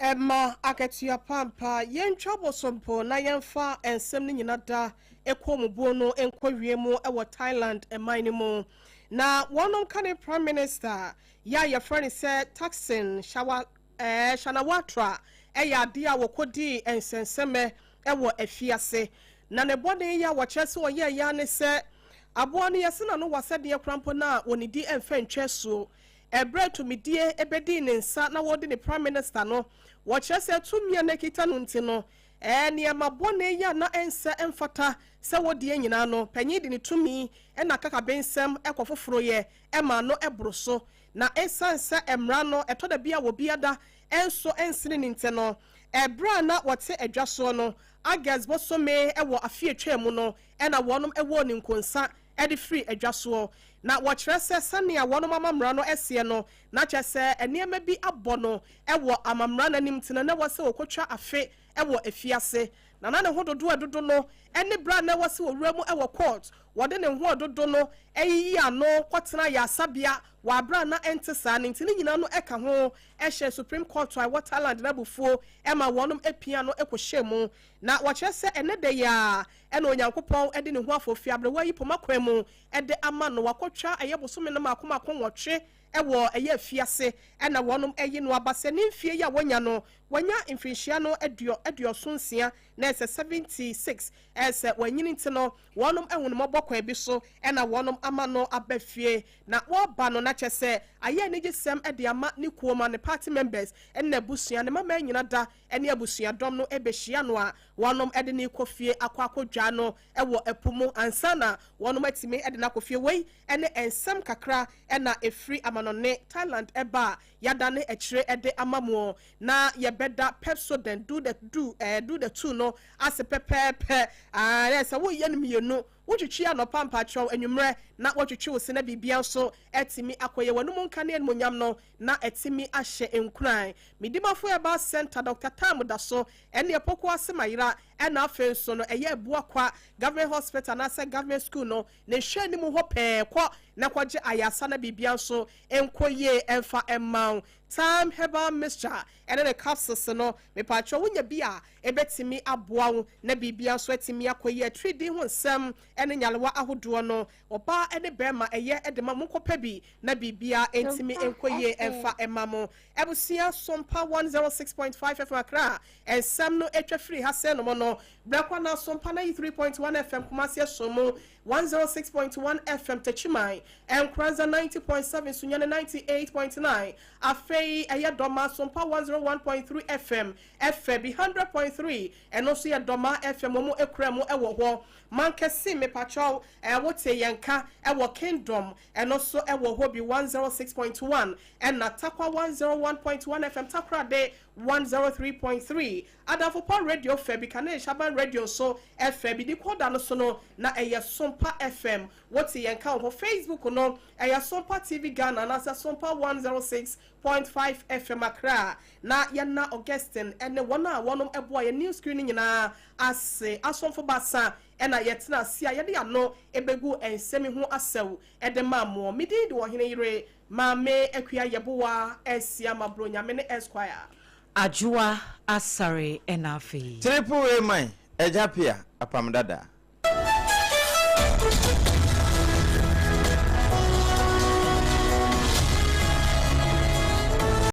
Ɛma akatua pa ampa. Yɛntwa bosompo na yɛmfa nsɛm no nyina da ɛkɔ mu buo no nkɔ wie mu wɔ Thailand man no mu. Na wɔnom kane Prime Minister yɛ a yɛfrɛ no sɛ Thaksin Shawa eh, Shinawatra yɛ adeɛ a wɔkɔdii nsɛnsɛmɛ wɔ afiase. Na ne bɔne yɛ a wɔkyerɛ sɛ ɔyɛeɛ ara ne sɛ aboa no yɛse n'ano wɔ asɛdeɛ koraa mpo no a ɔnnidi mfa ntwa asuo. Ɛberɛ a tumidie bɛdii ne nsa na wɔredi ne Prime Minister no, wɔkyerɛ sɛ tumi a na ɛkita no nti no, nneɛma bɔne yi a na ɛnsɛ mfata sɛ wɔdie nyinaa no, panyin de ne tumi na akakabensɛm kɔ foforoyɛ ma ano boro so. Na esiane sɛ mmara no ɛtɔ da bi a obiara da nso nsene no nti no, ɛberɛ a na wɔte adwa soɔ no, August bosome wɔ afe a ɛtwaa mu no na wɔnom wɔɔ ne nkonsa de firii adwa soɔ. Na wɔkyerɛ sɛ sɛnea wɔnom amammara no seɛ no, na kyerɛ sɛ nneɛma bi abɔ no wɔ amammara no anim nti no na ɛwɔ sɛ ɔkɔtwa afe wɔ afiase. Na na ne ho dodoɔ a ɛdodo no ne berɛ a na ɛwɔ sɛ ɔwura mu wɔ court, wɔde ne ho a ɛdodo no yiyi ano kɔtena ayaresabea wɔ aberɛ a na ɛnte saa no nti ne nyinaa no ka ho hyɛɛ Supreme Court a ɛwɔ Thailand no abufuo ma wɔnom pia no kɔhyɛɛ mu. Na wɔkyerɛ sɛ ɛnnɛ da yi ara na Onyankopɔn de ne ho afofie aberewa yi poma kwan mu de ama no, wakɔtwa ɛyɛ bosome no mmaako mmaako nwɔtwe wɔ ɛyɛ afiase na wɔnom ayi no aba sɛ ne mfie yi a wanya no wanya mfirinhyia no 76 na ɛsɛ 76 ɛsɛ wanyini nti no wɔnom ahu no mmɔbɔ kwan bi so na wɔnom ama no aba fie na wɔba no na kyɛ sɛ ayɛ anigyesɛm de ama ne kuo ma ne party members ne n'abusua ne mama nyina da ne abusuadɔm no bɛhyia no a wɔnom de no rekɔ fie akɔ akɔdwaa no wɔ ɛpo mu ansa na wɔnom atumi de no akɔ fie. Wei ne nsɛm kakra na ɛfiri amanɔne Thailand ɛba a yɛadane akyire de ama mo na yɛbɛda Pepsodent do the do eh, do the two no ase pɛpɛɛpɛ. Aane, sɛ woyɛ no mmienu, wotwitwi anɔpa mpakyɛw, anwummerɛ na woatwitwi wo se na biribiara nso atumi akɔ yie. W'anom nka ne animuonyam no na atumi ahyɛ nkuran. Medimafo Herbal Centre, Doctor Tam da so ɛne Opoku ase Mayera ɛna afei nso no ɛyɛ Abuakwa Government Hospital anaasɛ Government School no ne nhwɛanim hɔ pɛɛ. Kɔ na kɔgye ayaresa na biribiara nso nkɔ yie ɛmfa mma wo. Thyme Herbal Mixture ɛne ne capsules no, mepaakyɛw wonya bi a ɛbɛtumi aboa wo na biribiara nso atumi akɔ yie. Atiridii ho nsɛm ɛne nyarewa ahodoɔ no, ɔbaa ne barima ɛyɛ de ma mo, nkɔpɛ bi na biribiara ntumi nkɔ yie ɛmfa mma mo. Abusua Sompa 106.5 FM Accra nsɛm no atwa firi ha sɛ nom no berɛ kɔ na Sompa 93.1 FM Kumasi Asom mu 106.1 FM Techiman Nkoranza 90.7 Sunyani 98.9 afei ɛyɛ Dɔma Sompa 101.3 FM ɛfɛ bi 100.3 ɛno nso yɛ Dɔma FM wɔn ekura mu ɛwɔ hɔ. Mankɛse mepakyɛw wote yɛn ka ɛwɔ Kingdom ɛno nso ɛwɔ hɔ bi 106.1 ɛna Takwa 101.1 FM Takoradi 103.3 Adamfo Radio fɛ bi Kane Shaban Radio nso ɛfɛ bi di kɔda no so no na ɛyɛ Sompa FM. Wote yɛn ka wɔ hɔ. Facebook no ɛyɛ Sompa TV Ghana anaasɛ Sompa 106.5 FM Accra. Na yɛna Augustine ɛne wɔn a wɔnom ɛboa yɛn news screen no nyinaa ase. Asomfo basa ɛna yɛtena ase a yɛde ano ɛbɛgu nsɛm ho asɛw ɛde maa mo. Medin de Ɔhene Yere Maame Akua Yɛboa Asia Mabro Nyame ne Esquire. Adwoa Asare ɛna afei. Triple A man, Agya Pia, Apam Dada.